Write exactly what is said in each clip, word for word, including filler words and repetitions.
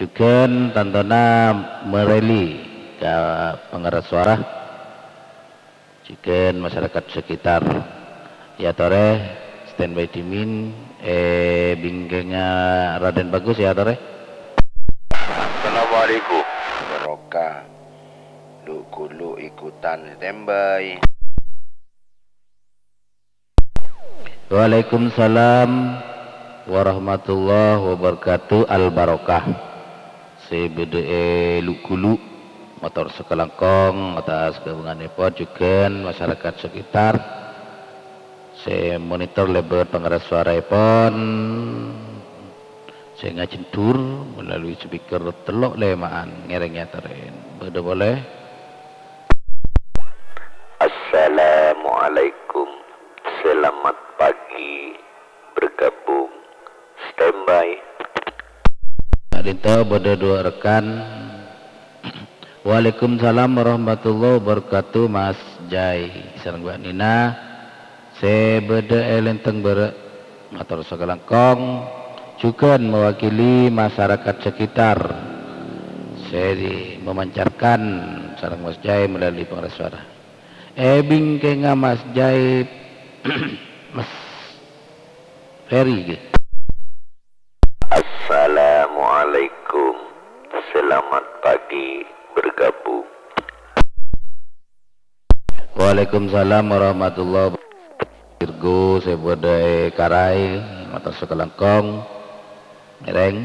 Jhughân tantona mereli ka pangeras suara. Jhughân masyarakat sekitar. Èyatorè, standby dhimèn, è bingkèngnga Raden Bagus, èyatorè. Assalamualaikum. Barokah. Lu-ghulu ikutan standby. Waalaikumsalam warahmatullahi wabarakatuh. Al-Barokah. Sè bâdâ è Lu-ghulu, mator sakalangkong atas ghâbungannèpon jhughân masyarakat sekitar sè monitor lèbât pangeras suaraèpon sè ngajhendhur melalui speaker tello' lèma'an ngèrèng èyatorè. Bâdâ polè. Assalamualaikum. Selamat pagi. Bergabung. Standby. Ka'dinto bâdâ duwâ' rekan. Waalaikumsalam warahmatullahi wabarakatuh, Mas Jai sareng Mbak Nina. Sè bâdâ è Lenteng Bârâ', mator sakalangkong, jhughân mewakili masyarakat sekitar sè memancarkan sareng Mas Jai melalui pangeras suara. È bingkèngnga Mas Jai, Mas Ferry, ghi. Assalamualaikum. Selamat pagi bergabung. Waalaikumsalam warahmatullahi wabarakatuh. Virgo sè bâdâ è Karai, mator sakalangkong. Ngèrèng,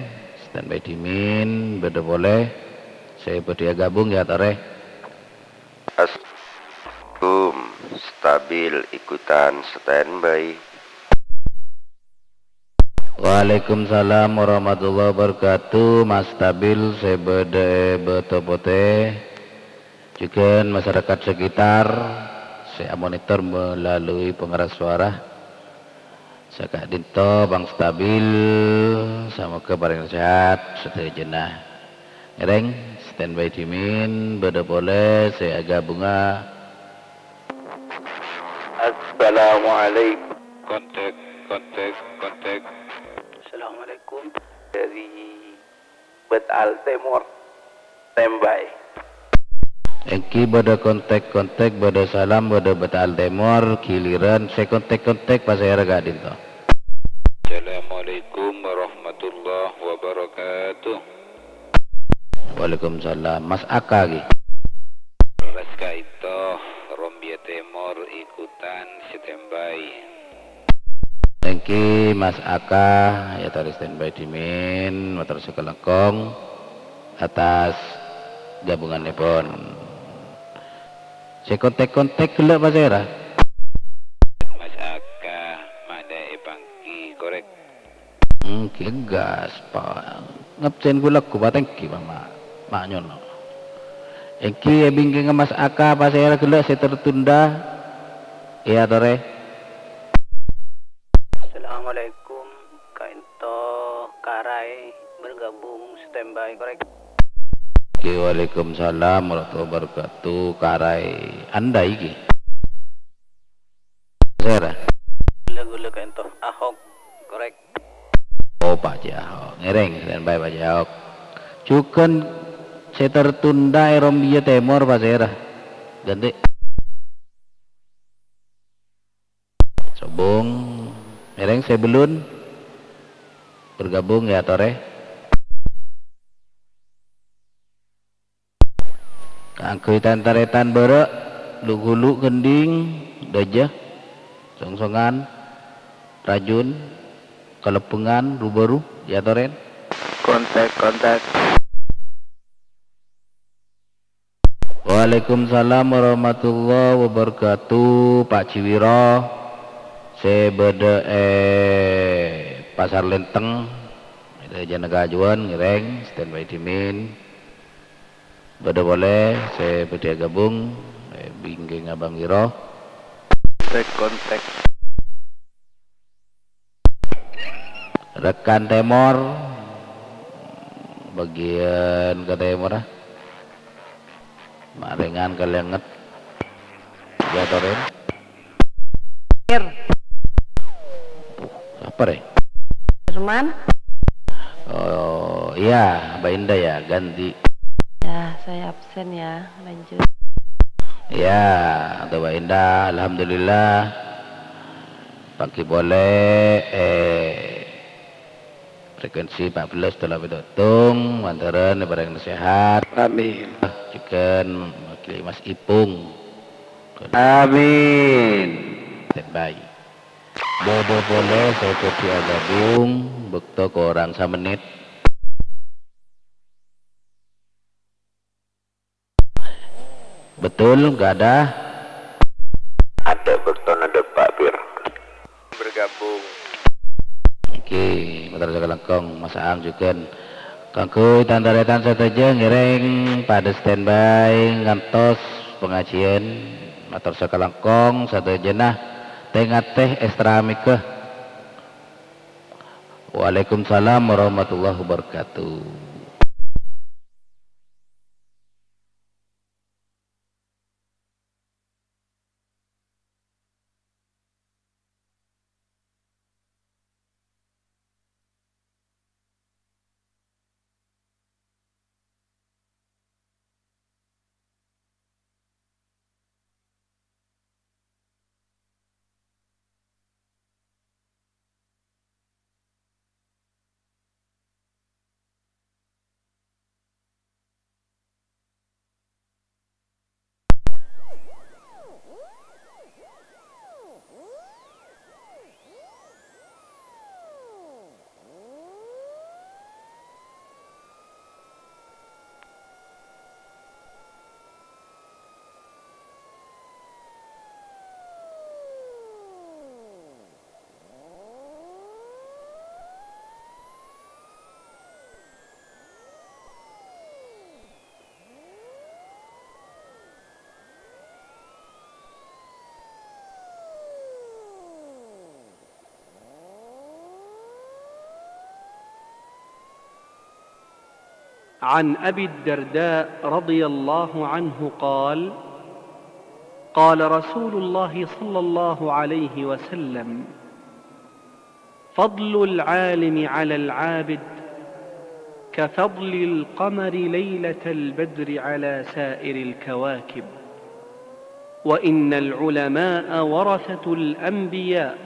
standby dhimèn, bâdâ polè sè bâdâ èghâbung èyatorè. Assalamualaikum, stabil ikutan standby. Waalaikumsalam warahmatullahi wabarakatuh. Mas Stabil sè bâdâ è Bâto Potè, jhughân masyarakat sekitar sè amonitor melalui pengeras suara. Saka'dinto Bang Stabil, samoga parèng sehat sadhâjâna. Ngèrèng, standby dhimèn, bâdâ polè sè aghâbunga. Assalamualaikum. Kontak, kontak, kontak. Assalamualaikum. Dari Bâtal Tèmor. Standby. Èngghi bâdâ kontak-kontak, bâdâ salam, bâdâ Bâtal Tèmor, ghilirân sè kontak-kontak pasèra ka'dinto. Assalamualaikum warahmatullahi wabarakatuh. Waalaikumsalam. Mas Aka, ghi. Leres ka'dinto, Rombia Tèmor ikutan standby. Èngghi Mas Aka, èyatorè standby dhimèn, mator sakalangkong atas ghâbungannèpon. Sè kontak-kontak ghellâ' pasèra? Mas Aka, ma'dâ èpangghi korèk. Èngghi gas, Pa'. Ngabsèn ghulâ ghu patèngghi, Pa', ma', ma' nyono. Èngghi è bingkèngnga Mas Aka pasèra ghellâ' sè tertunda? Èyatorè. Assalamualaikum, ka'dinto Karai bergabung standby korèk. Oke, waalaikumsalam warahmatullahi wabarakatuh. Karai Andai, ghi. Sèra. Ghulâ-ghulâ ka'dinto Ahok korèk. Oh, Pak Ji Ahok. Ngèrèng, standby Pak Ji Ahok. Jhughân sè tertunda è Rombia Tèmor pasèra? Ghântè. Sobung, ngèrèng sè bellun bergabung èyatorè. Kaangghuy tan-tarètan bârâ', lu-ghulu, gendhing, dâjâ, songsongan, rajun, kalebbengan, ru-bâru, èyatorè. Kontak, kontak. Waalaikumsalam warahmatullahi wabarakatuh, Pak Jiwiro, sè bâdâ è Pasar Lenteng, è Janakajuan, ngèrèng, standby dhimèn. Bâdâ polè sè bâdâ gabung, è bingkèngnga Bang Wiro. Tek, kontak. Rekan Tèmor, bâgiyân ka tèmorra. Marèngan ka lènget. Èyatorè. Sapa rè? Firman. Oh, iyâ. Mbak Indah ya, ganti. Ya, saya absen ya, lanjut. Ya, untuk Mbak Indah, alhamdulillah. Pagi boleh, eh, frekuensi empat belas telah didukung, mandhârân parèng sehat. Amin. Jhughân mewakili Mas Ipung. Amin. Standby. Bâdâ polè sè kodhu agabung, bâkto korang samenit. Betul, nggak ada. Ada bâktona dâpa', Pir. Bergabung. Oke, mator sakalangkong, Mas Aang jhughân. Kaangghuy tan-tarètan sadhâjâ ngèrèng padâ standby ngantos pangajiân. Mator sakalangkong sadhâjâna tè-ngatè èstra mèghâ. Waalaikumsalam warahmatullahi wabarakatuh. عن أبي الدرداء رضي الله عنه قال: قال رسول الله صلى الله عليه وسلم: فضل العالم على العابد كفضل القمر ليلة البدر على سائر الكواكب، وإن العلماء ورثة الأنبياء،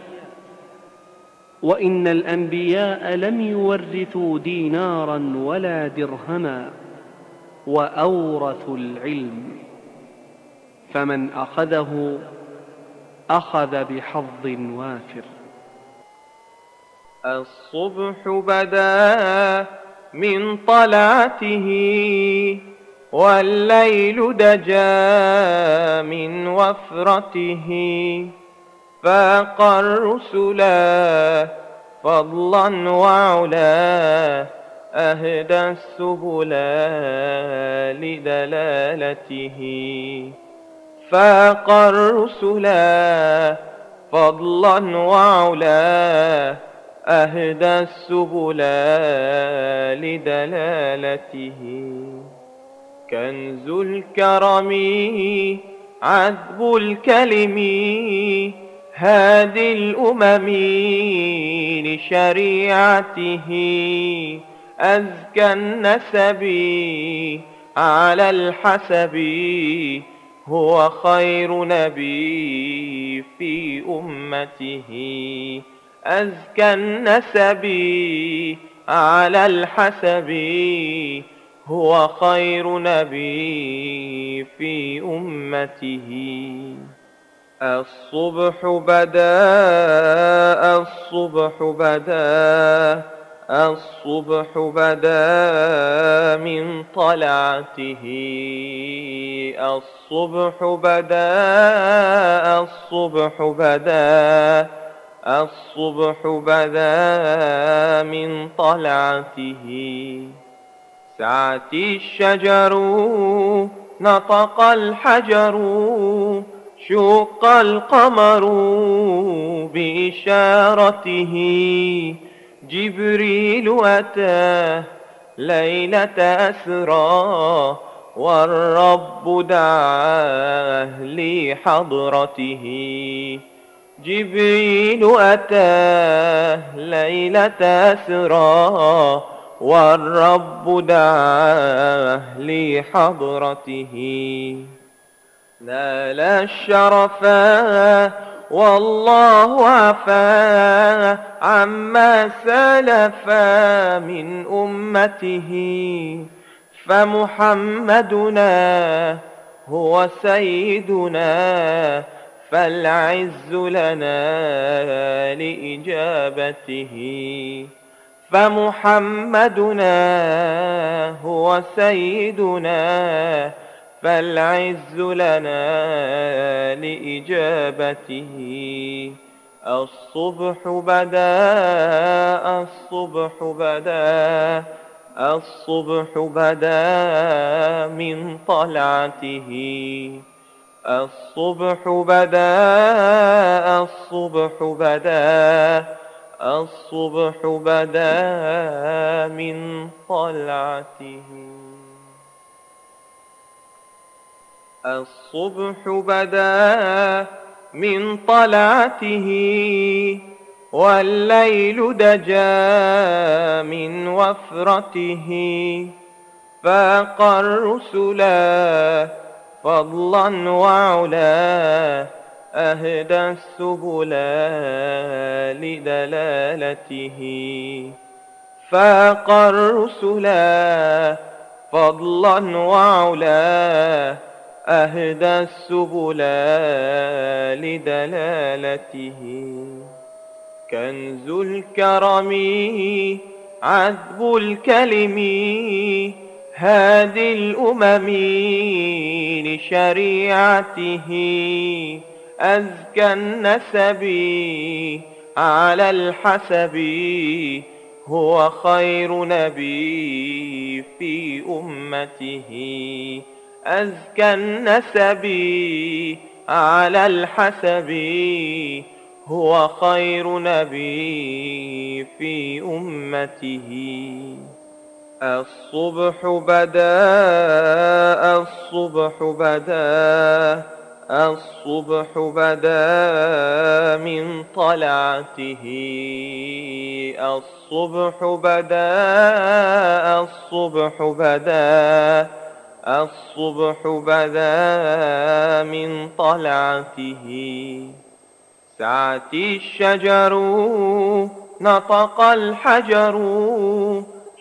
وإن الأنبياء لم يورثوا دينارا ولا درهما، وأورثوا العلم، فمن أخذه أخذ بحظ وافر. الصبح بدا من طلعته، والليل دجا من وفرته، فاق الرسلا فضلا وعلا، أهدى السبلا لدلالته. فاق الرسلا فضلا وعلا، أهدى السبلا لدلالته. كنز الكرم عذب الكلم، هادي الأمم لشريعته. أزكى النسب على الحسب، هو خير نبي في أمته. أزكى النسب على الحسب، هو خير نبي في أمته. الصبح بدا، الصبح بدا، الصبح بدا من طلعته. الصبح بدا، الصبح بدا، الصبح بدا من طلعته. سعت الشجر، نطق الحجر، شق القمر بإشارته. جبريل أتى ليلة أسرى، والرب دعاه لحضرته. جبريل أتى ليلة أسرى، والرب دعاه لحضرته. نال الشرفا والله عفا عما سلفا من أمته. فمحمدنا هو سيدنا فالعز لنا لإجابته. فمحمدنا هو سيدنا فالعز لنا لإجابته. الصبح بدا، الصبح بدا، الصبح بدا من طلعته. الصبح بدا، الصبح بدا، الصبح بدا من طلعته. الصبح بدا من طلعته، والليل دجا من وفرته. فاق الرسلا فضلا وعلا، أهدى السبلا لدلالته. فاق الرسلا فضلا وعلا، أهدى السبلا لدلالته. كنز الكرم عذب الكلم، هادي الأمم لشريعته. أزكى النسب على الحسب، هو خير نبي في أمته. أزكى النسب على الحسب، هو خير نبي في أمته. الصبح بدا، الصبح بدا، الصبح بدا من طلعته. الصبح بدا، الصبح بدا، الصبح بدا من طلعته. سعت الشجر، نطق الحجر،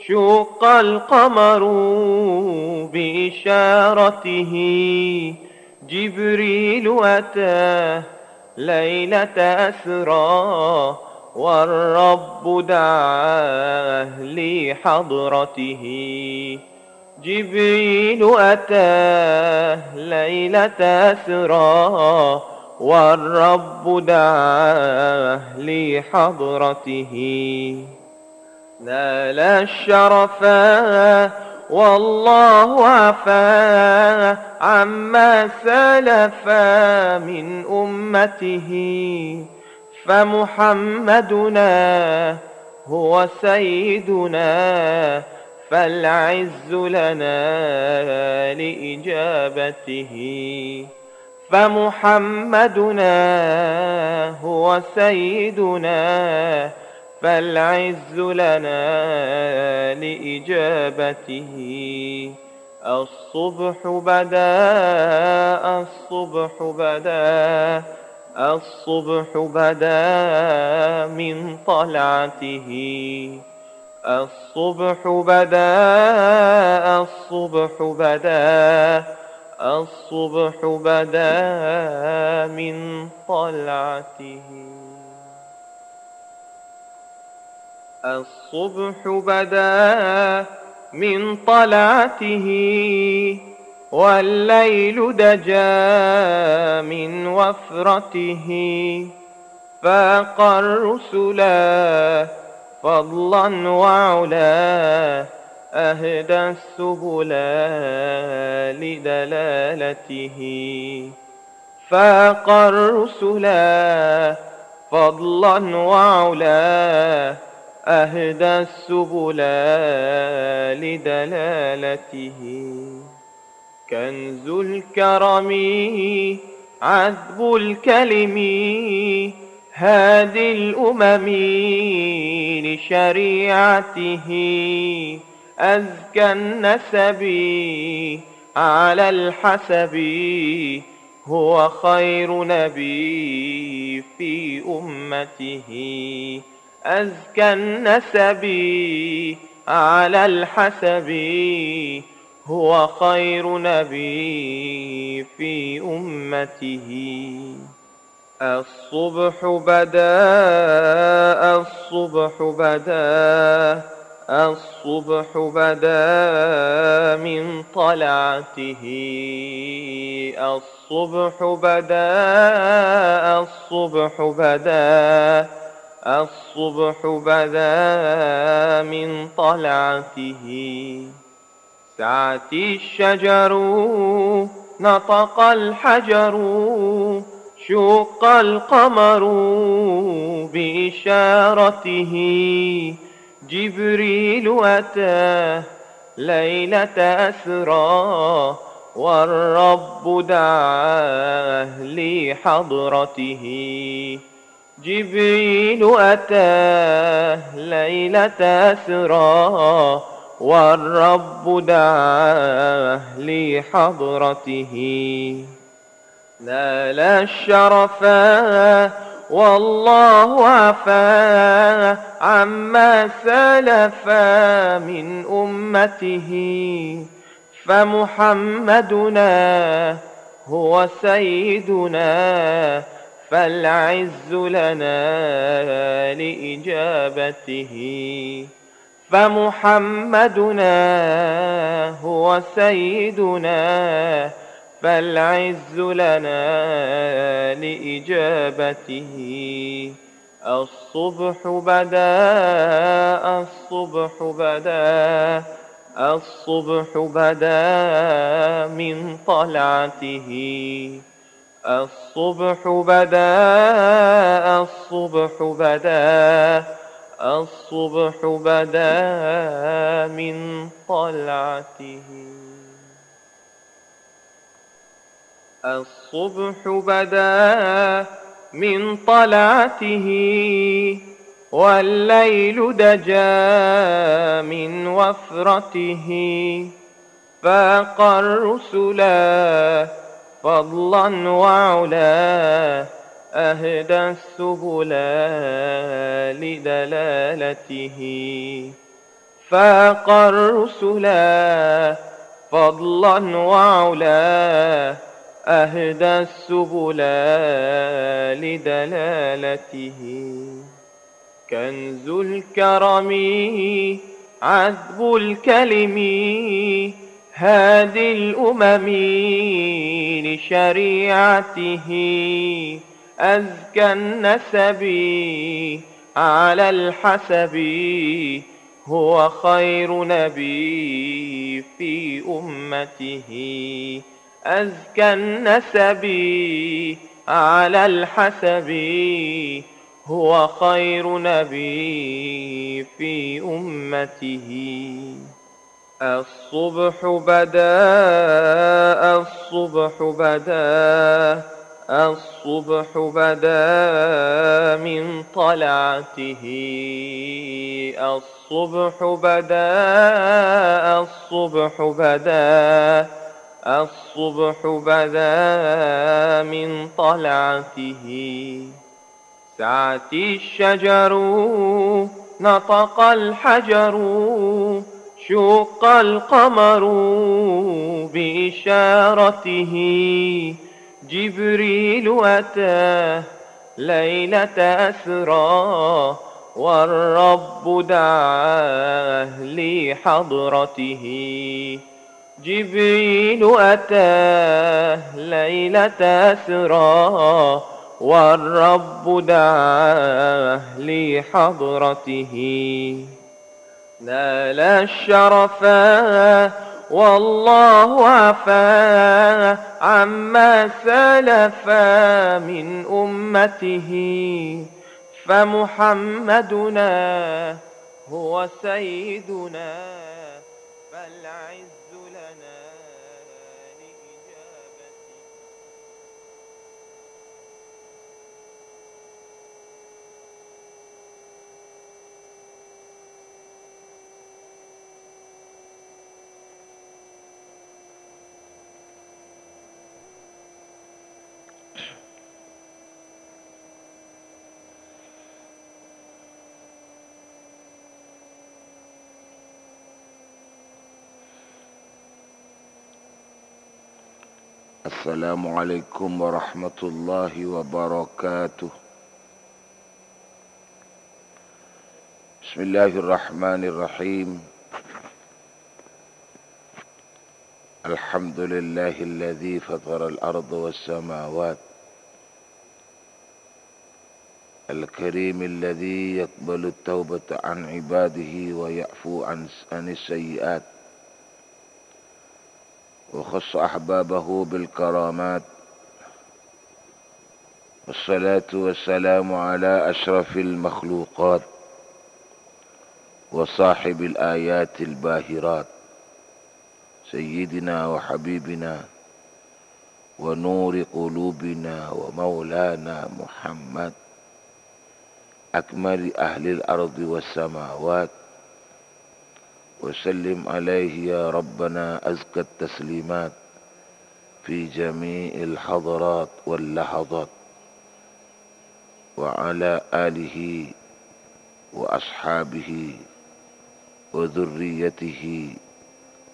شق القمر بإشارته. جبريل أتى ليلة أسرى، والرب دعاه لحضرته. جبريل أتاه ليلة أسرى، والرب دعاه لحضرته. نال الشرفا والله عفا عما سلفا من أمته. فمحمدنا هو سيدنا فالعز لنا لإجابته. فمحمدنا هو سيدنا فالعز لنا لإجابته. الصبح بدا، الصبح بدا، الصبح بدا من طلعته. الصبح بدا، الصبح بدا، الصبح بدا من طلعته. الصبح بدا من طلعته، والليل دجا من وفرته. فاق الرسلا فضلا وعلا، أهدى السبلا لدلالته. فاق الرسلا فضلا وعلا، أهدى السبلا لدلالته. كنز الكرم عذب الكلم، هادي الأمم لشريعته، أزكى النسب على الحسب، هو خير نبي في أمته. أزكى النسب على الحسب، هو خير نبي في أمته. الصبح بدا، الصبح بدا، الصبح بدا من طلعته. الصبح بدا، الصبح بدا، الصبح بدا من طلعته. سعت الشجر، نطق الحجر، شق القمر بإشارته. جبريل أتى ليلة أسرى، والرب دعاه لحضرته. جبريل أتى ليلة أسرى، والرب دعاه لحضرته. نال الشرفا والله عفا عما سلفا من أمته. فمحمدنا هو سيدنا، فالعز لنا لإجابته. فمحمدنا هو سيدنا، فالعز لنا لإجابته. الصبح بدا، الصبح بدا، الصبح بدا من طلعته. الصبح بدا، الصبح بدا، الصبح بدا من طلعته. الصبح بدا من طلعته، والليل دجا من وفرته. فاق الرسلا فضلا وعلا، أهدى السبلا لدلالته. فاق الرسلا فضلا وعلا، أهدى السبلا لدلالته. كنز الكرم عذب الكلم، هادي الأمم لشريعته. أزكى النسب على الحسب، هو خير نبي في أمته. أزكى النسب على الحسب، هو خير نبي في أمته. الصبح بدا، الصبح بدا، الصبح بدا من طلعته. الصبح بدا، الصبح بدا، الصبح بدا من طلعته. سعت الشجر، نطق الحجر، شق القمر بإشارته. جبريل أتى ليلة أسرى، والرب دعاه لحضرته. جبريل أتاه ليلة أسرى، والرب دعاه لحضرته. نال الشرفا والله عفا عما سلفا من أمته. فمحمدنا هو سيدنا، فالعز لنا لإجابته. السلام عليكم ورحمة الله وبركاته. بسم الله الرحمن الرحيم. الحمد لله الذي فطر الأرض والسماوات، الكريم الذي يقبل التوبة عن عباده ويعفو عن، عن السيئات، وخص أحبابه بالكرامات، والصلاة والسلام على أشرف المخلوقات وصاحب الآيات الباهرات، سيدنا وحبيبنا ونور قلوبنا ومولانا محمد، أكمل أهل الأرض والسماوات، وسلم عليه يا ربنا أزكى التسليمات في جميع الحضرات واللحظات، وعلى آله وأصحابه وذريته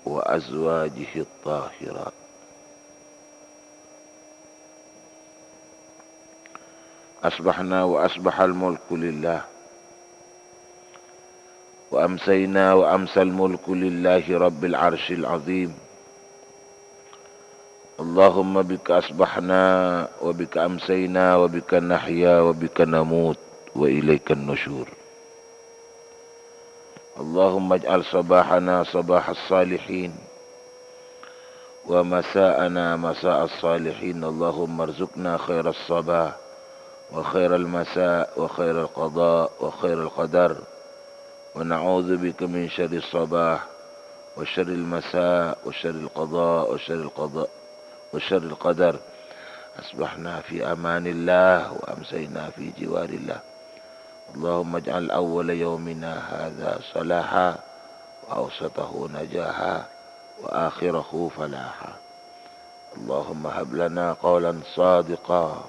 وأزواجه الطاهرات. أصبحنا وأصبح الملك لله، وأمسينا وأمسى الملك لله رب العرش العظيم. اللهم بك أصبحنا وبك أمسينا وبك نحيا وبك نموت وإليك النشور. اللهم اجعل صباحنا صباح الصالحين ومساءنا مساء الصالحين. اللهم ارزقنا خير الصباح وخير المساء وخير القضاء وخير القدر، ونعوذ بك من شر الصباح وشر المساء وشر القضاء وشر القضاء وشر القدر. أصبحنا في أمان الله وأمسينا في جوار الله. اللهم اجعل أول يومنا هذا صلاحا، وأوسطه نجاحا، وآخره فلاحا. اللهم هب لنا قولا صادقا،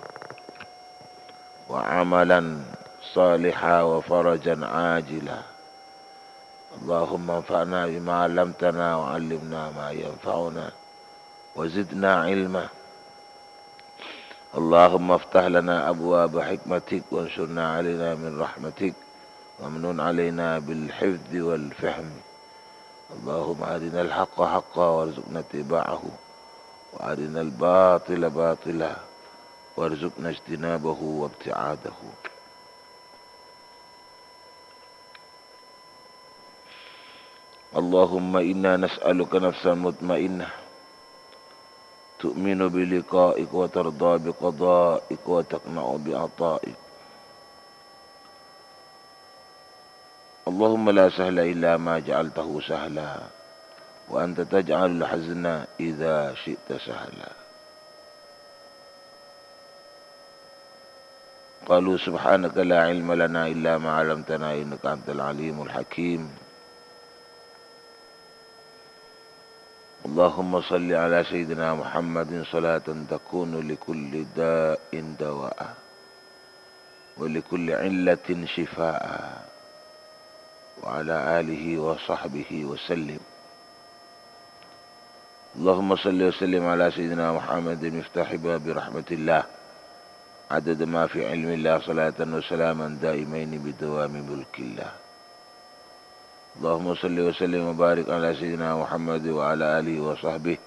وعملا صالحا، وفرجا عاجلا. اللهم انفعنا بما علمتنا، وعلمنا ما ينفعنا، وزدنا علما. اللهم افتح لنا أبواب حكمتك، وانشرنا علينا من رحمتك، وامنن علينا بالحفظ والفهم. اللهم أرنا الحق حقا وارزقنا اتباعه، وأرنا الباطل باطلا وارزقنا اجتنابه وابتعاده. اللهم إنا نسألك نفسا مطمئنة تؤمن بلقائك وترضى بقضائك وتقنع بعطائك. اللهم لا سهل إلا ما جعلته سهلا، وأنت تجعل الحزن إذا شئت سهلا. قالوا سبحانك لا علم لنا إلا ما علمتنا إنك أنت العليم الحكيم. اللهم صل على سيدنا محمد صلاة تكون لكل داء دواء، ولكل علة شفاء، وعلى آله وصحبه وسلم. اللهم صل وسلم على سيدنا محمد مفتاح باب رحمة الله، عدد ما في علم الله، صلاة وسلاما دائمين بدوام ملك الله. اللهم صل وسلم وبارك على سيدنا محمد وعلى آله وصحبه،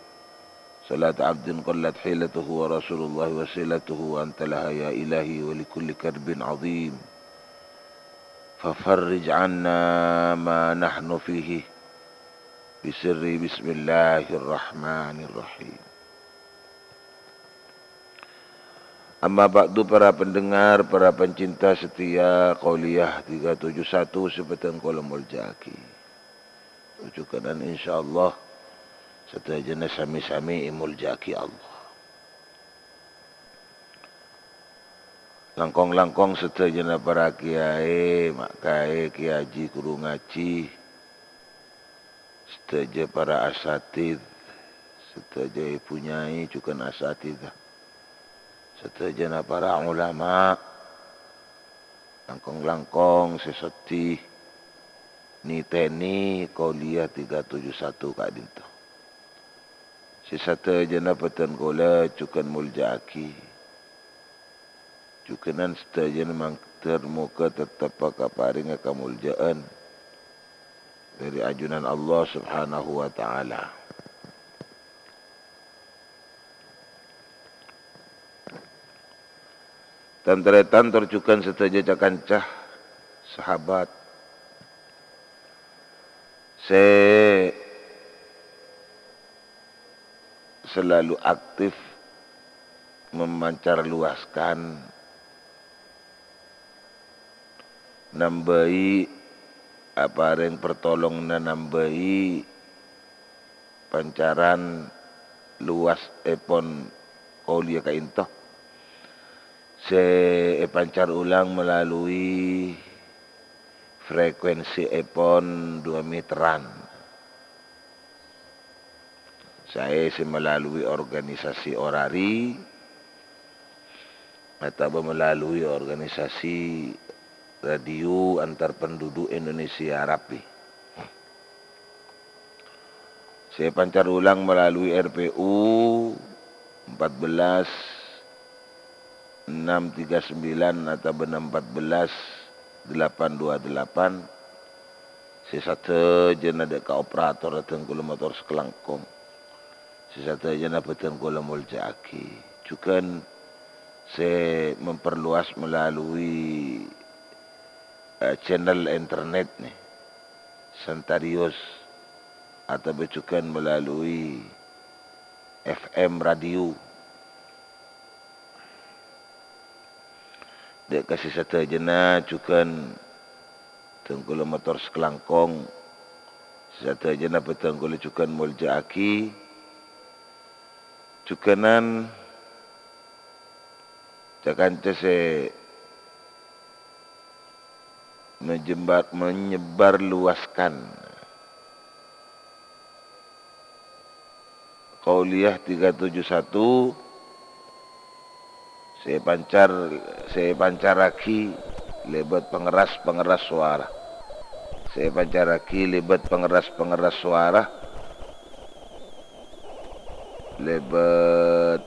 صلاة عبد قلت حيلته ورسول الله وسيلته وأنت لها يا إلهي، ولكل كرب عظيم ففرج عنا ما نحن فيه بسر بسم الله الرحمن الرحيم. Amma ba'du, para pendengar, para pencinta setia Qauliyah tiga tujuh satu sè bhâdhân kaulâ molja'aghi. Jughân, insyaallah, sadhâjâna sami-sami èmolja'aghi Allah. Langkong-langkong sadhâjâna para kiyaè, ma' kaè, kiyaji, ghuru ngajhi, sadhâjâ para asatidz, sadhâjâ èbhu nyai jughân asatidzah, sadhâjâna para ulama, langkong-langkong sè seddhi nitènè Qauliyah tiga tujuh satu ka'dinto. Sè sadhâjâna bhâdhân kaulâ jhughân molja'aghi. Jhughânan sadhâjâna mandhâr moghâ tettep kaparèngnga kamolja'an dhâri ajunan Allah Subhanahu wa Ta'ala. Tan-tarètan tor jhughân sadhâjâ ca-kanca, sahabat, sè selalu aktif memancar luaskan, nambâi, aparèng partolonganna nambâi pancaran luwasèpon kaulâ ka'dinto, sè èpancar ulang melalui frekuensièpon dua meteran. Saè sè melalui organisasi orari, atabâ melalui organisasi radio antar penduduk Indonesia Rapi. Sè èpancar ulang melalui R P U empat belas enam tiga sembilan atabâ empat belas delapan dua delapan, sè sadhâjâna dâ' ka operator dhân kaulâ motor sakalangkong. Sè sadhâjâna bhâdhân kaulâ molja'aghi. Jhughân sè memperluas melalui, eh, channel internet nè, Sentarius, atabâ jhughân melalui F M radio. Dâ' ka sè sadhâjâna jhughân dhân kaulâ motor sakalangkong, sè sadhâjâna bhâdhân kaulâ jhughân molja'aghi. Jhughânan ca-kanca sè menyebar, menyebarluaskan. Qauliyah tiga tujuh satu, sè èpancar, sè èpancarraghi lèbât pangerras-pangerras sowara. Sè èpancarraghi lèbât pangerras-pangerras sowara, lèbât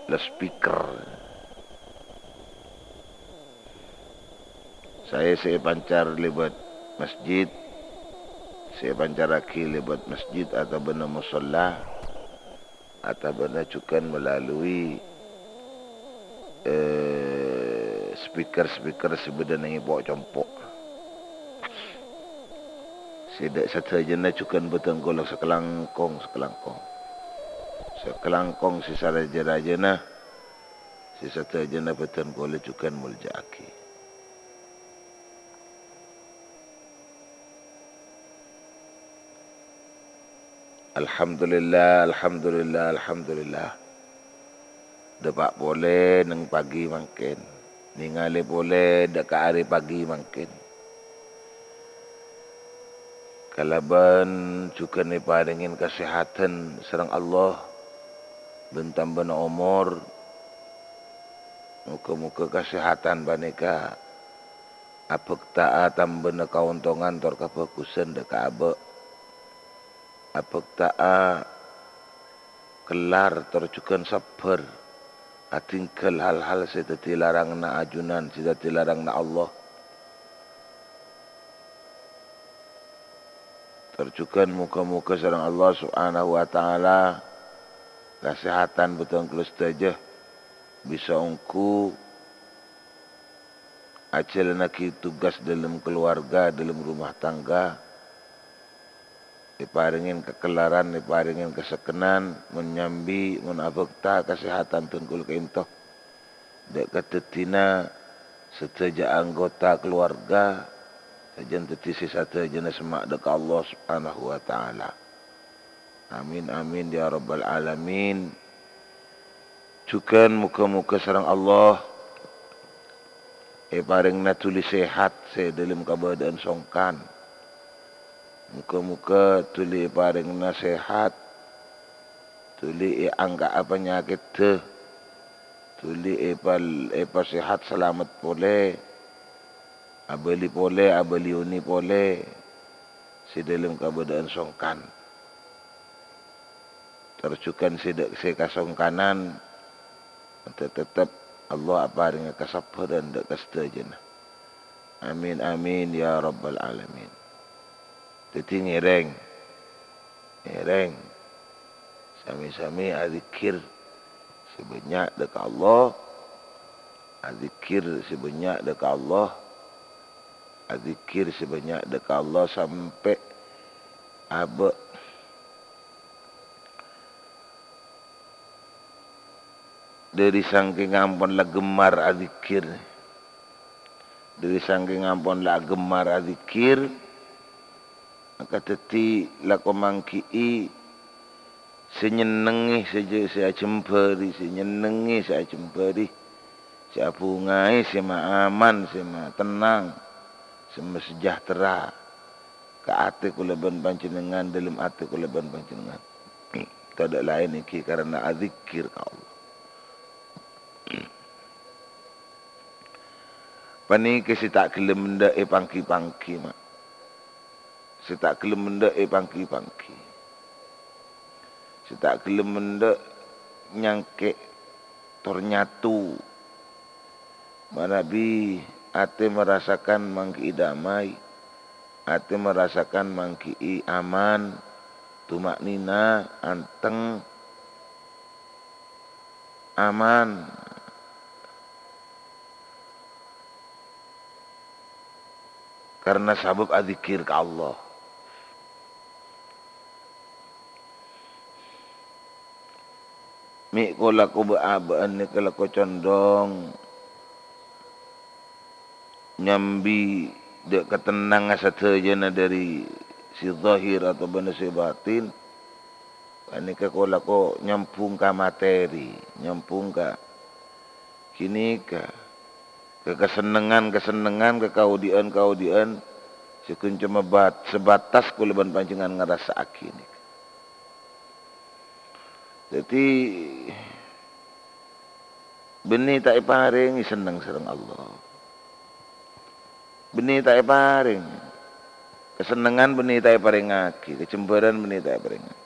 loudspeaker. Saè sè èpancar lèbât masjid, sè èpancarraghi lèbât masjid atabâna mosolla, atabâna jhughân melalui, eh, speaker-speaker sè bâdâ neng èpo'-compo'. Sè dâ-, sadhâjâna jhughân bhâdhân kaulâ sakalangkong, sakalangkong. Sakalangkong sè sarajâ-rajâna, sè sadhâjâna bhâdhân kaulâ jhughân molja'aghi. Alhamdulillah, alhamdulillah, alhamdulillah. Dâpa' polè neng pagi mangkèn. Nèngalè polè dâ' ka arè pagi mangkèn. Kalabân jhughân èparèngè kasèhadhân sareng Allah bân tambâna omor. Moghâ-moghâ kasèhadhân panèka abhâkta'a tambâna kaontongan tor kabhâghusân dâ' ka abâ'. Abhâkta'a kellar tor jhughân sabbhâr, adhingghâl hal-hal sè dhâddhi laranganna ajunan, sè dhâddhi laranganna Allah. Tor jhughân moghâ-moghâ sareng Allah Subhanahu wa Ta'ala kasèhadhân bhâdhân kaulâ sadhâjâ bisa ongghu ajhâlannaghi tugas dâlem kaluwarga, dâlem rumah tangga. Èparèngè kakellaran, èparèngè kasakkennan, mon nyambi, mon abhâkta kasèhadhân dhân kaulâ ka'dinto. Dâ' kadhâddhina sadhâjâ anggota kaluwarga, sajân dhâddhi sè sadhâjâna semma' dâ' ka Allah Subhanahu wa Ta'ala. Amin, amin, ya rabbal alamin. Jhughân moghâ-moghâ sareng Allah èparèngana dhuli sehat sè dâlem kabâdâ'ân songkan. Moghâ-moghâ dhuli èparèngana sehat, dhuli èangka'a panyakèddhâ, dhuli èpal-, èpasehat salamet polè, abâli polè, abâli onè polè. sè dhâlem kabâdâ'ân songkan. Tor jhughân sè dhâ', sè kasongkanan, te-, tetep Allah aparènga kasabbhârân dhâ' ka sadhâjâna. Amin, amin, ya rabbal alamin. Dhâddhi ngèrèng, ngèrèng, sami-sami adzikkèr sè bânnya' dhâ' ka Allah, adzikkèr sè bânnya' dhâ' ka Allah, adzikkèr sè bânnya' dhâ' ka Allah sampè' abâ'. Dhâri sangkèng ampon la gemmar adzikkèr, dhâri sangkèng ampon la gemmar adzikkèr, maka dhâddhi lako mangghi'i sè nyennengngè, sè jâ-, sè ajembhâri, sè nyennengngè, sè ajembhâri, sè abhungaè, sè maaman, sè matennang, sè masejahtera ka atè kaulâ bân panjhennengngan, dhâlem atè kaulâ bân panjhennengngan. Tadâ' laèn èngghi karana adzikkèr ka Allah. Panèka sè ta' ghellem endâ' èpangghi-pangghi, ma'. Sè ta' ghellem endâ' èpangghi-pangghi. Sè ta' ghellem endâ' nyangkè' tor nyatu. Manabi atè marasakan mangghi'i damai, atè marasakan mangghi'i aman, tuma'nina, anteng, aman. Karena sabâb adzikkèr ka Allah. Mè' ko-lako bâ'-abâ'ân nèka lako condong nyambi dhâ' katennangan sadhâjâna dhâri sè zahir otabâna sè batin. Panèka ko-lako nyambhung ka materi, nyambhung ka ghânèka, ka kasennengngan-kasennengngan, ka kaodi'ân-kaodi'ân sè ghun coma bat-, sebatas kaulâ bân panjhennengngan ngarassa'aghi nèka. Dhâddhi, bânnè ta' èparèngè senneng sareng Allah. Bânnè ta' èparèng. Kasennengngan bânnè ta' èparèngaghi, kajembhârân bânnè ta' èparèngaghi.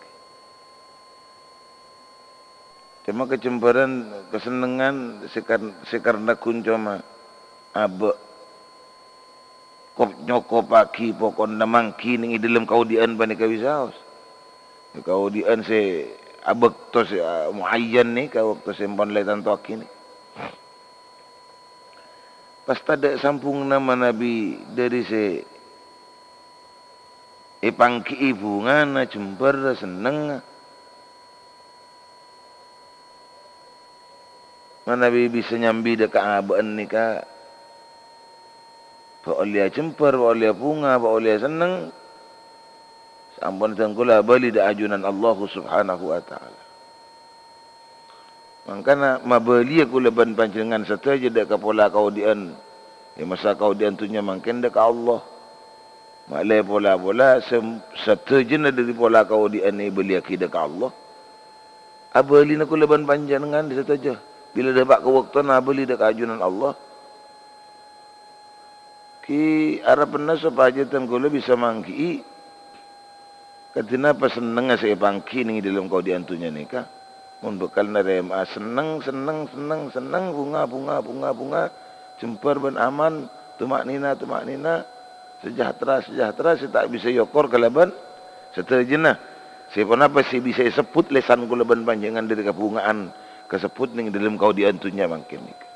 Coma kajembhârân, kasennengngan sè kar-, sè karna ghun coma abâ' kop-, nyokopaghi poko'na mangghi neng è dhâlem kaodi'ân panèka bisaos. Kaodi'ân sè abâkto sè, a, muayyan nèka, bâkto sè ampon la ètantoaghi nèka. Pas tadâ' sambhunganna manabi dhâri sè èpangghi'i bhungana, jembhârra, sennengnga. Manabi bisa nyambi dhâ' ka abâ'na nèka, bâ' ollèya jembhâr, bâ' ollèya bhunga, bâ' ollèya senneng, sampon dhâng kaulâ abâli dhâ' ajunan Allah Subhanahu wa Ta'ala. Mangkana mabâliyâ kaulâ bân panjhennengngan sadhâjâ dhâ' ka pola kaodi'ân, è masa kaodi'ân dhunnya mangkèn dhâ' ka Allah. Malè pola-pola sem-, sadhâjâna dhâri pola kaodi'ân èbâliyaghi dhâ' ka Allah. Abâlina kaulâ bân panjhennengngan sadhâjâ, bilâ dhâpa' ka bâktona abâli dhâ' ka ajunan Allah. Ghi' arebbhâna sopajâ dhâng kaulâ bisa mangghi'i kadhi napa sennengnga sè èpangghi neng è dhâlem kaodi'ân dhunnya nèka. Mon bhâkal narèma'a senneng, senneng, senneng, senneng, bhunga, bhunga, bhunga, bhunga, jembhâr bân aman, tuma'nina, tuma'nina, sejahtera, sejahtera, sè ta' bisa èokor kalabân sadhâjâna. Sè ponapa sè bisa èsebbhut lèsan kaulâ bân panjhennengngan dhâri kabhunga'an kasebbhut neng è dhâlem kaodi'ân dhunnya mangkèn nèka.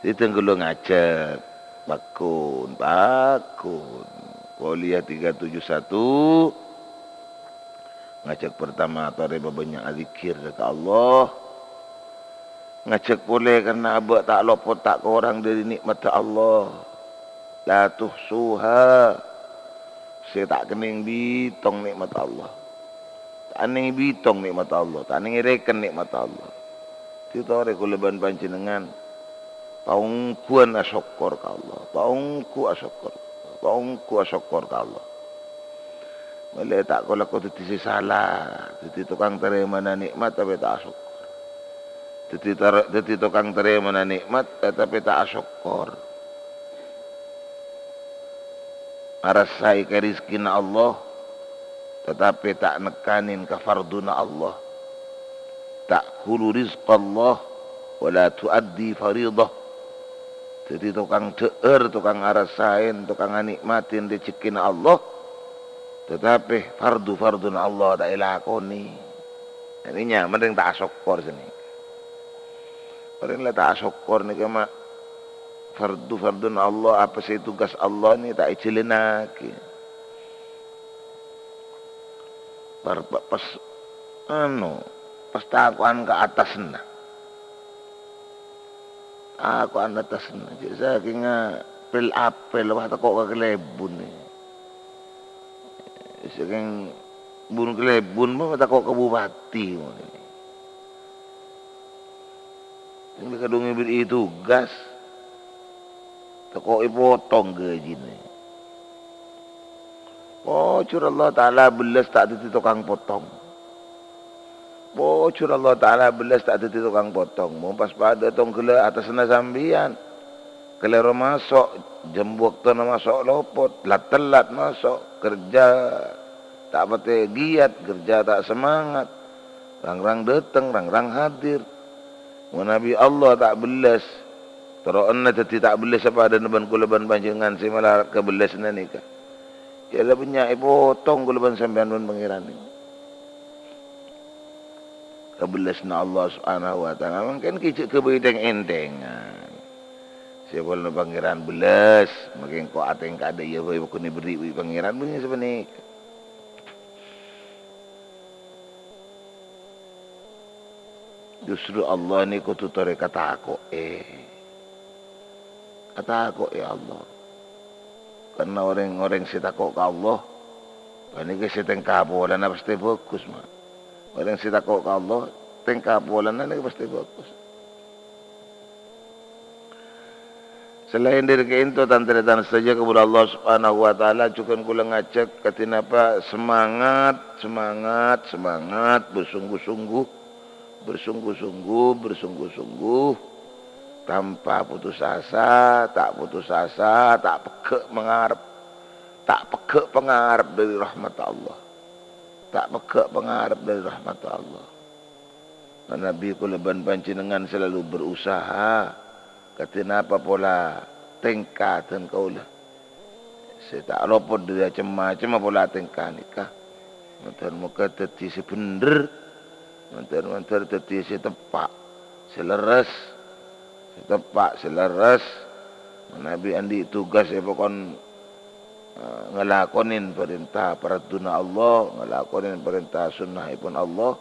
Dhâddhi dhâng kaulâ ngajhâk, pagghun, pagghun. Kuliah tiga tujuh satu, ngajhâk pertama torè pabânnya' adzikkèr ka Allah. Ngajhâk polè karna abâ' ta' lopot, ta' korang dhâri nè'matta Allah. La tuhsuha. Sè ta' kennèng bitong nè'matta Allah. Ta' nèng bitong nè'matta Allah, ta' nèng èrèken nè'matta Allah. Dhâddhi torè kaulâ bân panjhennengngan paongghuwân asokkor ka Allah, paongghu asokkor, paongghu asokkor ka Allah. Malè ta' ko-lako dhâddhi sè sala, dhâddhi tokang tarèmana nè'mat tapè ta' asokkor. Dhâddhi tar-, dhâddhi tokang tarèmana nè'mat, eh, tapè ta' asokkor. Arassaè ka rizkina Allah, tatapè ta' nekkanin ka fardhuna Allah. Ta'kulu rizqallah wa la tu'addi faridah. Dhâddhi tokang dhâ'âr, tokang arassaè, tokang anè'matè rejekkèna Allah, tatapè fardhu-fardhuna Allah ta' èlakonè. Ini nyamana rèng ta' asokkor sènè. Orèng la ta' asokkor nèka ma' fardhu-fardhuna Allah, apa sè tugas Allah nè ta' èjhâlânnaghi. Par-, pa-, pas, anu, pas tako'an ka attasna. Tako'an attasna, jhâ' sakènga pel-apel, wah, tako' ka kalèbun. Sakèng bun kalèbun, ma' tako' ka bupati, ngono. Sèngghâ kadhung èberri'i tugas, tako' èpotong ghâjina. Pojhur Allah Ta'ala bellas ta' dhâddhi tokang potong. Pojhur Allah Ta'ala bellas ta' dhâddhi tokang potong. Mon pas padâ tong ghellâ' attasna sampèyan. Kalèro maso', jhâm bâktona maso' lopot, lat-tellat maso', kerja ta' patè giyat, kerja ta' semangat. Rang-rang dâteng, rang-rang hadir. Manabi Allah ta' bellas, terro'na dhâddhi ta' bellas sapadâna bân kaulâ bân panjhennengngan sè malarat ka bellasna nèka. Jhâ' la bânnya' èpotong kaulâ bân sampèyan bân Pangèran nèka. Ka bellasna Allah Subhanahu wa Ta'ala. Mangkèn ghi' jhâ' ghâbây tèng-èntèngan. Sè polana Pangèran bellas, mangkèn ko' atèngka dâ' iyâ bhâi bhâkal èberri' bi' Pangèran, bânnè sapanèka. Justru Allah nèko kodhu torè katako'è. Katako'è Allah. Karna orèng-orèng sè tako' ka Allah, panèka sè tèngka polana pastè bhâghus, ma'. Orèng sè tako' ka Allah, tèngka polana nèka pastè bhâghus. Salaèn dâri kaènto, tan-tarètan sadhâjâ, kabulâ Allah Subhanahu wa Ta'ala, jhughân kaulâ ngajhâk kadhi napa, semangat, semangat, semangat, bersungguh-sungguh, bersungguh-sungguh, bersungguh-sungguh, tanpa putus asa, ta' putus asa, ta' pegghâ' mangarep, ta' pegghâ' pangarep dâri rahmat Allah, ta' pegghâ' pangarep dâri rahmat Allah. Manabi kaulâ bân panjhennengngan salalu berusaha, kadhi napa pola tèngka dân kaulâ sè ta' lopot dâri cem-macemma pola tèngka nèka. Mandhâr moghâ dhâddhi sè bhendher, mandhâr-mandhâr dhâddhi sè teppa', sè lerres, sè teppa', sè lerres. Manabi andi' tugas èpakon eh, ngalakonè parènta paraddhuna Allah, ngalakonè parènta sunnahèpon Allah,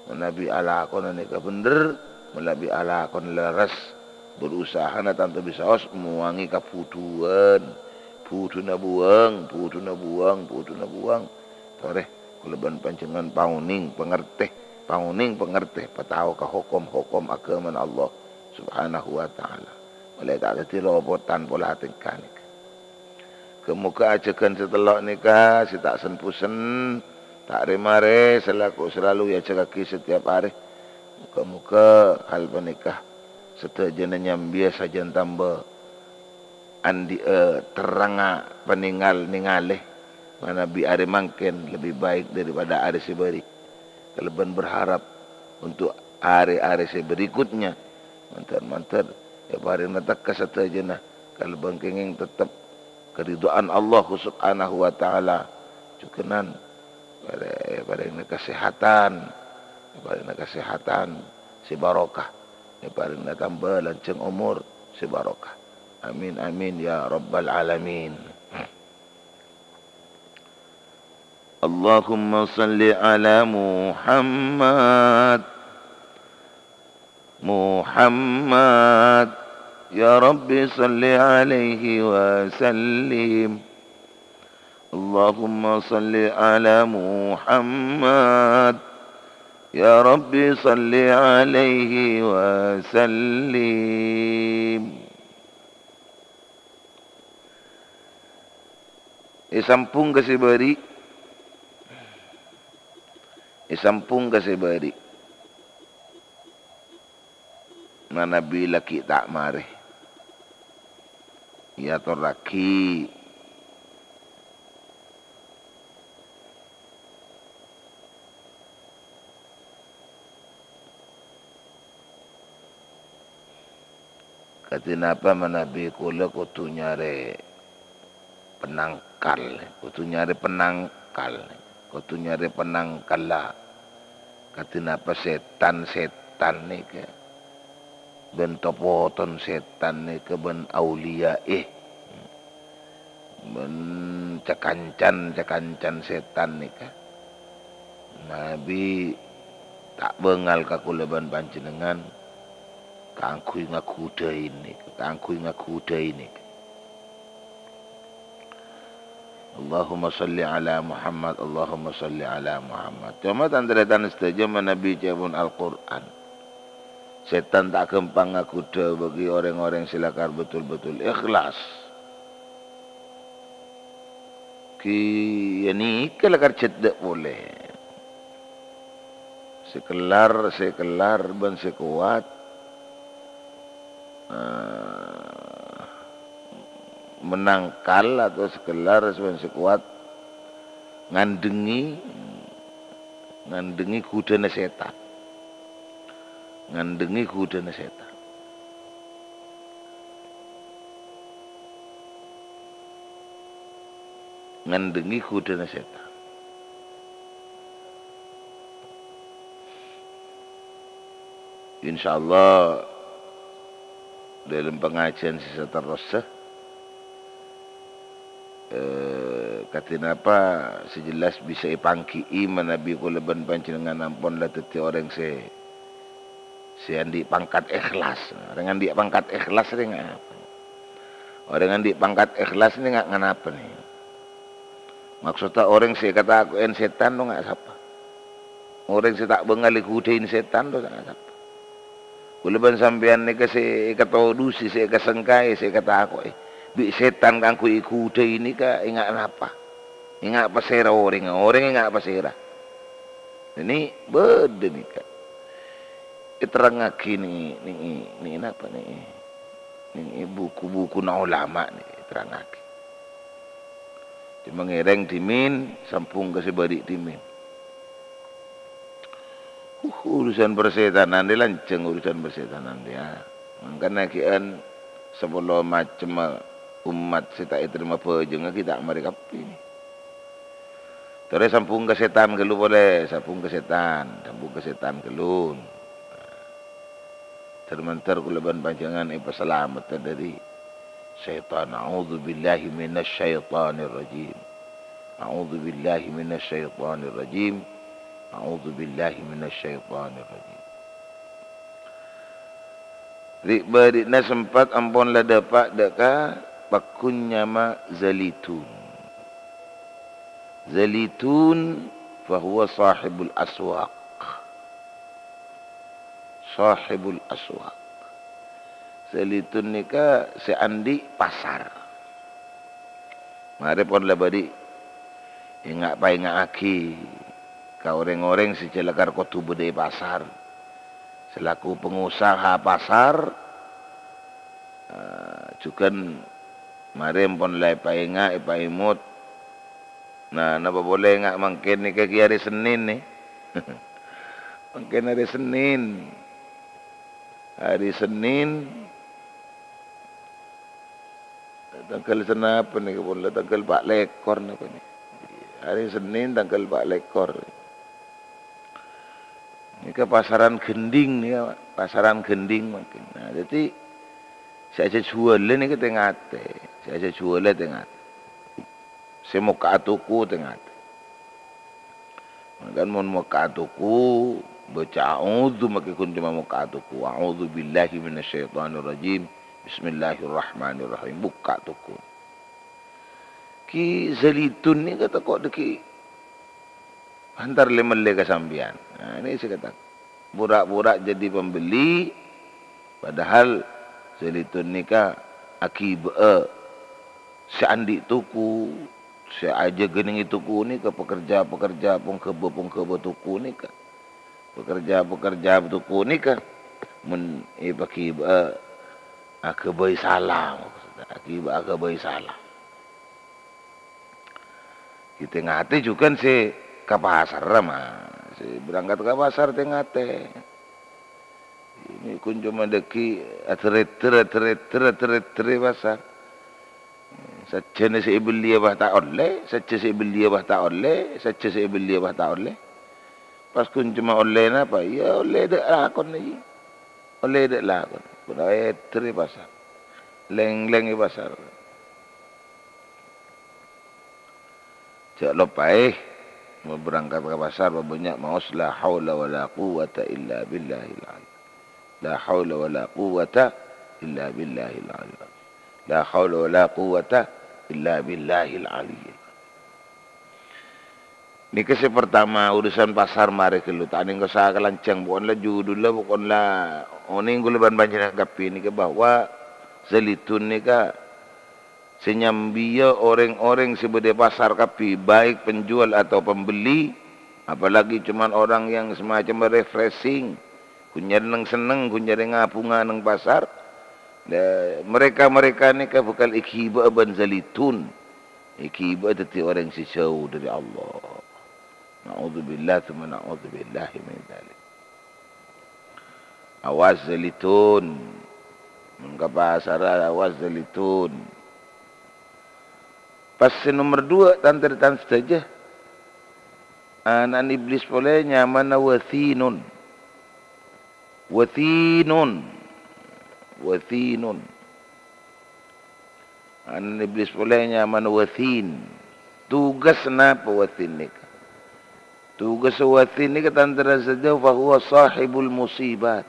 manabi alakonna nèka bhendher, manabi alakonna lerres, berusahana tanto bisaos mowangè kabhudhuwân, bhudhuna bhuwâng, bhudhuna bhuwâng, bhudhuna bhuwâng. Torè, kaulâ bân panjhennengngan paonèng pangartè, paonèng pangartè, patao ka hokom-hokom aghâmana Allah Subhanahu wa Ta'ala. Ollè ta' dhâddhi lopotan pola tèngka nèka. Ghâ-moghâ ajhâghân sè tello' nèka sè ta' sen-posen, ta' rè-marè, salaku-, salalu èajhâghâghi setiap arè. Moghâ-moghâ hal panèka sadhâjâna nyambiyâ sajân tamba andi'â terrangnga panèngal nèngalè manabi arè mangkèn lebbi baik daripada arè sè bâri'. Kalabân berharap untuk arè-arè sè berikutnya, mandhâr-mandhâr èparèngana tekka sadhâjâna kalabân kèngèng tettep karidhoan Allah Subhanahu wa Ta'ala. Jhughânan, èparèngana kasèhatan, èparèngana kasèhatan sè barokah, èparèngana tamba lanjhâng omor sè barokah. Amin, amin, ya rabbal alamin. Allahumma shalli ala Muhammad. Muhammad, ya Rabbi shalli alaihi wa sallim. Allahumma shalli ala Muhammad, ya Rabbi shalli alaihi wa sallim. Èsambhung ka sè bâri'. Èsambhung ka sè bâri'. Manabi la ghi' ta' marè. Èatorraghi Kadhi napa manabi kaulâ kodhu nyarè penangkal, kodhu nyarè penangkal, kodhu nyarè penangkalla. Kadhi napa sètan-sètan nèka, bân to-poton sètan nèka, bân auliyaè, bân ca-kancan-ca-kancan sètan nèka. Nabi ta' bângal ka kaulâ bân panjhennengngan kaangghuy ngaghudhâi nèka, kaangghuy ngaghudhâi nèka. Allahumma shalli ala Muhammad, Allahumma shalli ala Muhammad. Coma tan-tarètan sadhâjâ manabi ca'èpon Al-Qur'an. Sètan ta' ghâmpang ngaghudhâ bagi orèng-orèng sè lakar betul-betul ikhlas. Ki-, ghânèka lakar jhâddhâ' polè. Sè kellar, sè kellar bân sè kowat, eh, menangkal atau sè kellar bân sè kowat ngandhengngè, ngandhengngè ghudhâna sètan. Ngandhengngè ghudhâna sètan. Ngandhengngè ghudhâna sètan. Insyaallah, dâlem pangajiân sè saterrossa, eh, kadhi napa sè jelas bisa èpangghi'i manabi kaulâ bân panjhennengngan ampon la dhâddhi orèng sè, sè andi' pangkat ikhlas. Orèng andi' pangkat ikhlas rèng apa? Orèng andi' pangkat ikhlas nèka nga-, nganapa nè? Maksodda orèng sè èkatako'è sètan rowa nga' sapa? Orèng sè ta' bângal èghudhâi sètan rowa nga' sapa? Kaulâ bân sampèyan nèka sè èkatodhusi, sè èkasengkaè, sè èkatako'è bi' sètan kaangghuy èghudhâi nèka enga' napa? Enga' pasèra orèngnga, orèng enga' pasèra? Nè, bâdâ nèka. Èterrangngaghi nè, nè, nè, napa nè? Nè, buku-bukuna ulama nè èterrangngaghi. Coma ngèrèng dhimèn, sambung ka sè bâri' dhimèn. Uh, urusan parsètanan rè lanjhâng urusan parsètanan rè, ya. Mangkana ghi'ân sapolo macemma ommat sè ta' ètarèma bhâjângnga ghi' ta' marè kabbhi nè. Torè sambung ka sètan ghâllu polè, sambung ka sètan, sambung ka sètan ghâllu. Dhâr-mandhâr kaulâ bân panjhennengngan èpasalamedhâ dhâri sètan. A'udzubillahi minasyaitonirrajim. A'udzubillahi minasyaitonirrajim. A'udzubillahi minasyaitonirrajim. Ri'-bâri'na sempat ampon la dâpa' dâ' ka paggun nyama Zalitun. Zalitun fahuwa sahibul aswaq. Sahibul aswaq. Zalitun nèka sè andi' pasar. Marè pon la bâri' ènga'-paènga'aghi ka orèng-orèng sè jhâ' lakar kodhu bâdâ è pasar. Selaku pangosaha pasar, eh, jhughân marè pon la èpaènga', èpaèmot. Nah, napa polè nga' mangkèn nèka ghi' arè Sennèn, nè? Mangkèn arè Sennèn. Arè Sennèn, tangghâl sanapa nèka pon la tangghâl pa' lèkor napa nè? Arè Sennèn tangghâl pa' lèkor. Nèka pasaran ghendhing nèka, Pak. Pasaran ghendhing mangkèn. Nah, dhâddhi sè ajhâ' jhuwâlâ nèka tè-ngatè, sè ajhâ' jhuwâlâ tè-ngatè. Sè mokka'a toko tè-ngatè. Mangkana mon mokka'a toko, baca a'udzu, makè ghun coma mokka'a toko. A'udzubillahi minasyaitonirrajim. Bismillahirrahmanirrahim. Bukka' toko. Ki Zalitun nèka tako' dhâggi' entar lè-mellè ka sampèyan. Nah, ini sè kata pura-pura jadi pembeli, padahal Zalitun nèka aghibâ'â sè andi' toko, sè ajâgâ nèng è toko nèka, pekerja-pekerja, pongghâbâ-pongghâbâ toko nèka. Pekerja-pekerja toko nèka, mon èpaghibâ'â aghâbây sala, maksudnya, aghibâ-, aghâbây sala. Ghi' tè-ngatè jhughân sè ka pasarra, ma. Sè berangkat ka pasar tè-ngatè. Ghun coma dhâggi' adhârèdhâr, adhârèdhâr, adhârèdhâr è pasar. Sajjhâna sè èbelliyâ bâ ta' ollè, sajjhâ sè èbelliyâ bâ ta' ollè, sajjhâ sè èbelliyâ bâ ta' ollè. Pas ghun coma ollè napa? Iyâ ollè dâ' lakon, iyâ. Ollè dâ' lakon. Ghun adhârèdhâr è pasar. Lèng-lèng è pasar. Jhâ' loppaè, mon berangkat ka pasar, pabânnya' maos, "La haula wa la quwwata illa billahil ali-, la haula wa la quwwata illa billahil ali-, la haula wa la quwwata illa billahil aliyyil." Nèka sè partama, urusan pasar marè ghâllu, ta' nèngko sakalanjhâng, pokokna la judhulla, pokokna la onèng kaulâ bân panjhennengngan kabbhi nèka bahwa Zalitun nèka sè nyambiyâ orèng-orèng sè bâdâ è pasar kabbhi, baik penjual atau pembeli, apalagi cuman orang yang semacam refreshing, ghun nyarè neng-senneng, ghun nyarè ngabhunga neng pasar. Nah, mereka-mereka nèka bhâkal èghibâ'â bân Zalitun, èghibâ'â dhâddhi orèng sè jhâu dâri Allah. Na'udzubillah, tsumma na'udzubillahi min dzalik. Awas Zalitun. Mon ka pasarra, awas Zalitun. Pas sè nomer duwâ', tan-tarètan sadhâjâ. Ana'na Iblis polè nyamana Wathinun. Wathinun. Wathinun. Ana'na Iblis polè nyamana Wathin. Tugas napa Wathin nèka? Tugas Wathin nèka, tan-tarètan sadhâjâ, fa huwa sahibul musibat.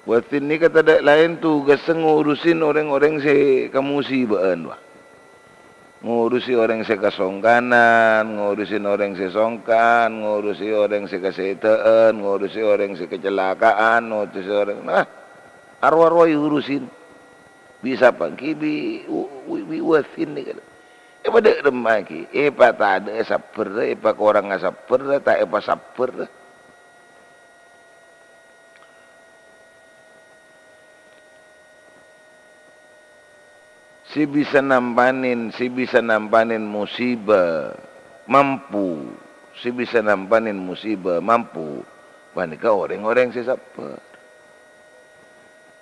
Wathin nèka tadâ' laèn tugassa ngurusin orèng-orèng sè kamusiba'an, wah. Ngurusi orèng sè kasongkanan, ngurusin orèng sè songkan, ngurusi orèng sè kasèdhâ'ân, ngurusi orèng sè kacelakaan, ngurusi orèng, nah, aro-aro èurusin. Bi' sapa? Ghi' bi', bi', bi' Wathin nèka. Èpadâ' remma ghi', èpatadâ'â sabbhârrâ, èpakorangnga sabbhârrâ, ta' èpasabbhârrâ. Sè bisa nampanin, sè bisa nampanin musibâ mampu, sè bisa nampanin musibâ mampu, panèka orèng-orèng sè sabbhâr.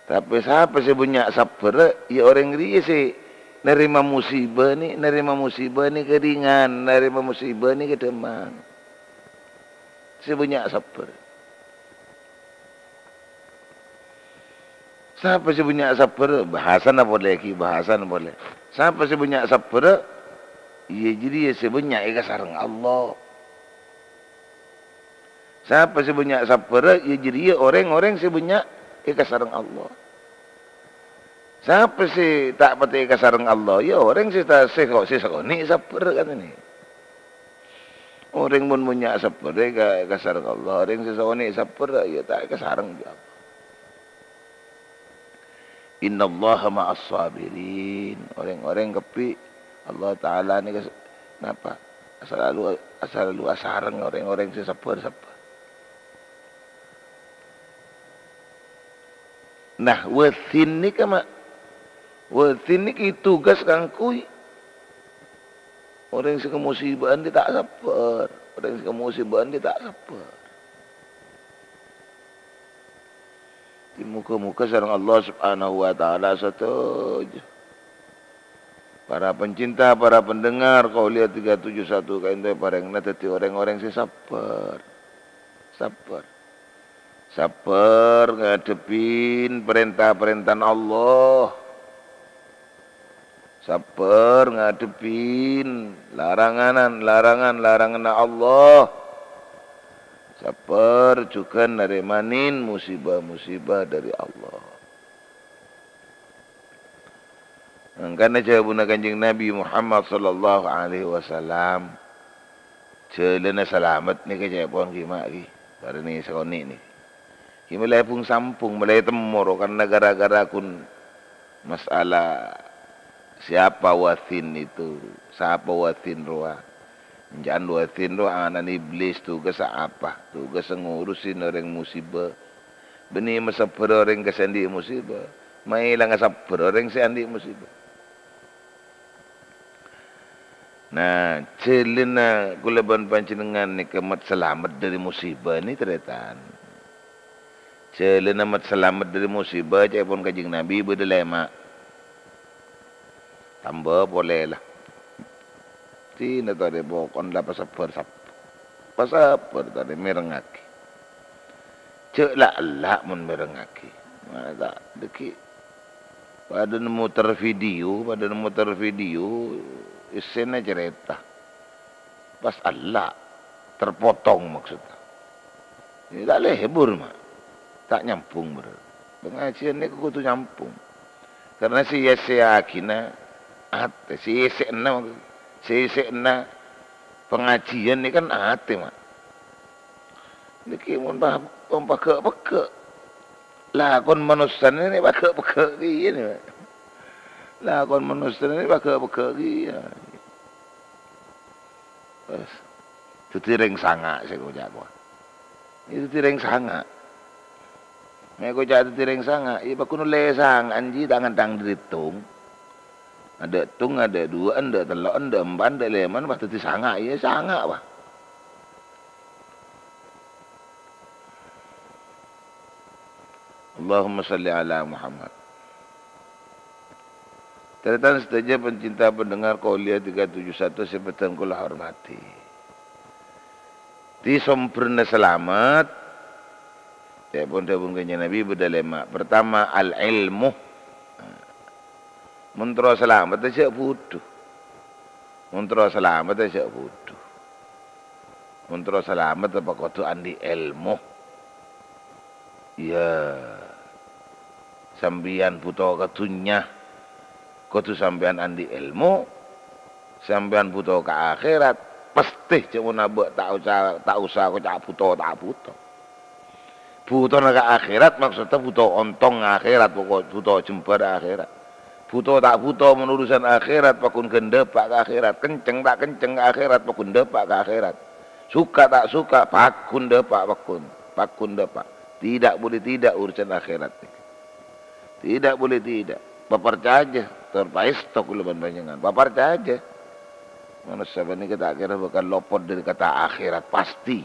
Tapè sapa sè bânnya' sabbhârrâ, ya orèng rèya sè narèma musibâ nè-, narèma musibâ nèka ringan, narèma musibâ nèka dhâmmang. Sè bânnya' sabbhâr. Sapa sè bânnya' sabbhâr? Bhâsana polè ghi', bhâsana polè. Sapa sè bânnya' sabbhâr? Iyâ jârèya sè bânnya' èkasareng Allah. Sapa sè bânnya' sabbhâr? Iyâ jârèya orèng-orèng sè bânnya' èkasareng Allah. Sapa sè ta' patè èkasareng Allah? Iyâ orèng sè ta-, sè ko-, sè sakonè' sabbhâr, katanya. Orèng mon bânnya' sabbhâr èka-, èkasareng Allah. Orèng sè sakonè' sabbhâr, iyâ ta' èkasareng bi' Allah. "Innallaha ma'as sabirin." Orèng-orèng kabbhi Allah Ta'ala nèka s-, napa? Salalu, salalu asareng orèng-orèng sè sabbhâr-sabbhâr. Nah, Wathin nèka, ma-, Wathin nèka tugas kaangghuy orèng sè kamusiba'an dhi' ta' sabbhâr. Orèng sè kamusiba'an dhi' ta' sabbhâr. Moghâ-moghâ sareng Allah Subhanahu wa Ta'ala sadhâjâ. Para pencinta, para pendengar Qauliyah tiga tujuh satu ka'dinto èparèngana dhâddhi orèng-orèng sè sabbhâr. Sabbhâr. Sabbhâr ngadhebbhin parènta-parèntana Allah. Sabbhâr ngadhebbhin laranganan-, larangan-laranganna Allah. Sabbhâr jhughân narèmanin musibâ-musibâ dhâri Allah. Mangkana dhâbuna Kanjeng Nabi Muhammad sallallahu alaihi wasallam, jhâlânna salamet nèka ca'èpon ghi' ma' ghi', parènè sakonè' nèka. Ghi' mèlè bhung-sambhung, mèlè temmor, karna gara-gara ghun masalah siapa Wathin itu, sapa Wathin rowa. Ènjhân Wathin rowa ana'na Iblis, tugassa apa? Tugassa ngurusin orèng musibâ. Bânnè masabbhâr orèng sè andi' musibâ, maèlanga sabbhâr orèng sè andi' musibâ. Nah, jhâlânna kaulâ bân panjhennengngan nèka mat-, salamet dhâri musibâ nè, tarètan. Jhâlânna met-salamet dhâri musibâ, ca'èpon Kanjeng Nabi bâdâ lèma'. Tamba polè, la. Dinah torè pokon la pasabbhâr, sab-, pasabbhâr torè mèrengngaghi. Jhâ' la ella' mon mèrengngaghi. Mata, dhâggi' padâ muter video, padâ muter video, èssèna carèta. Pas ella', terpotong maksudnya. Ini ta' lebur, Ma'. Ta' nyambung, berarti. Pangajiân nèko kodhu nyambung. Karena sè èyèssèaghina atè, sè èyèssèna, sè èyèssèna pangajiân nèka kan atè, Ma'. Nèka mon pa-, mon paghâ'-paghâ'. Lakon manossa nèka paghâ'-paghâ' kèya nèka. Lakon manossa nèka paghâ'-paghâ' kèya. Wes. Dhâddhi rèng sanga' sè koca' kowa. Iyâ dhâddhi rèng sanga'. Mè' koca' dhâddhi rèng sanga', iyâ paggun ollè sanga' anji tangan tang diètong. Adâ' tong, adâ' duwâ'ân, adâ' tello'ân, adâ' empa'an, adâ' lèma'an, pas dhâddhi sanga', iyâ sanga', wah. Allahumma shalli ala Muhammad. Tarètan sadhâjâ pencinta pendengar Qouliyah tiga tujuh satu sè bhâdhân kaulâ hormatè. Di sombherna salamet, ca'èpon dhâbuna Kanjeng Nabi bâdâ lèma'. Pertama, al-ilmu. Mon terro salamet, jhâ' bhudhu. Mon terro salamet, jhâ' bhudhu. Mon terro salamet, apa kodhu andi' èlmo? Iyâ. Sampèyan bhuto ka dhunnya, kodhu sampèyan andi' èlmo. Sampèyan bhuto ka akhèrat, pastè jhâ' mon abâ' ta' osa, ta' osa koca' bhuto, ta' bhuto. Bhutona ka akhèrat, maksodda bhuto ontong akhèrat, poko-, bhuto jembhâr akhèrat. Bhuto ta' bhuto, mon urusan akhèrat, paggun ghân dâpa' ka akhèrat. Kenceng ta' kenceng ka akhèrat, paggun dâpa' ka akhèrat. Suka ta' suka, paggun dâpa', paggun, paggun dâpa'. Tidak boleh tidak urusan akhèrat. Tidak boleh tidak. Paparcajâ, tor paèsto kaulâ bân panjhennengngan. Paparcajâ. Manossa panèka ta' kèra bhâkal lopot dhâri kata akhèrat, pastè.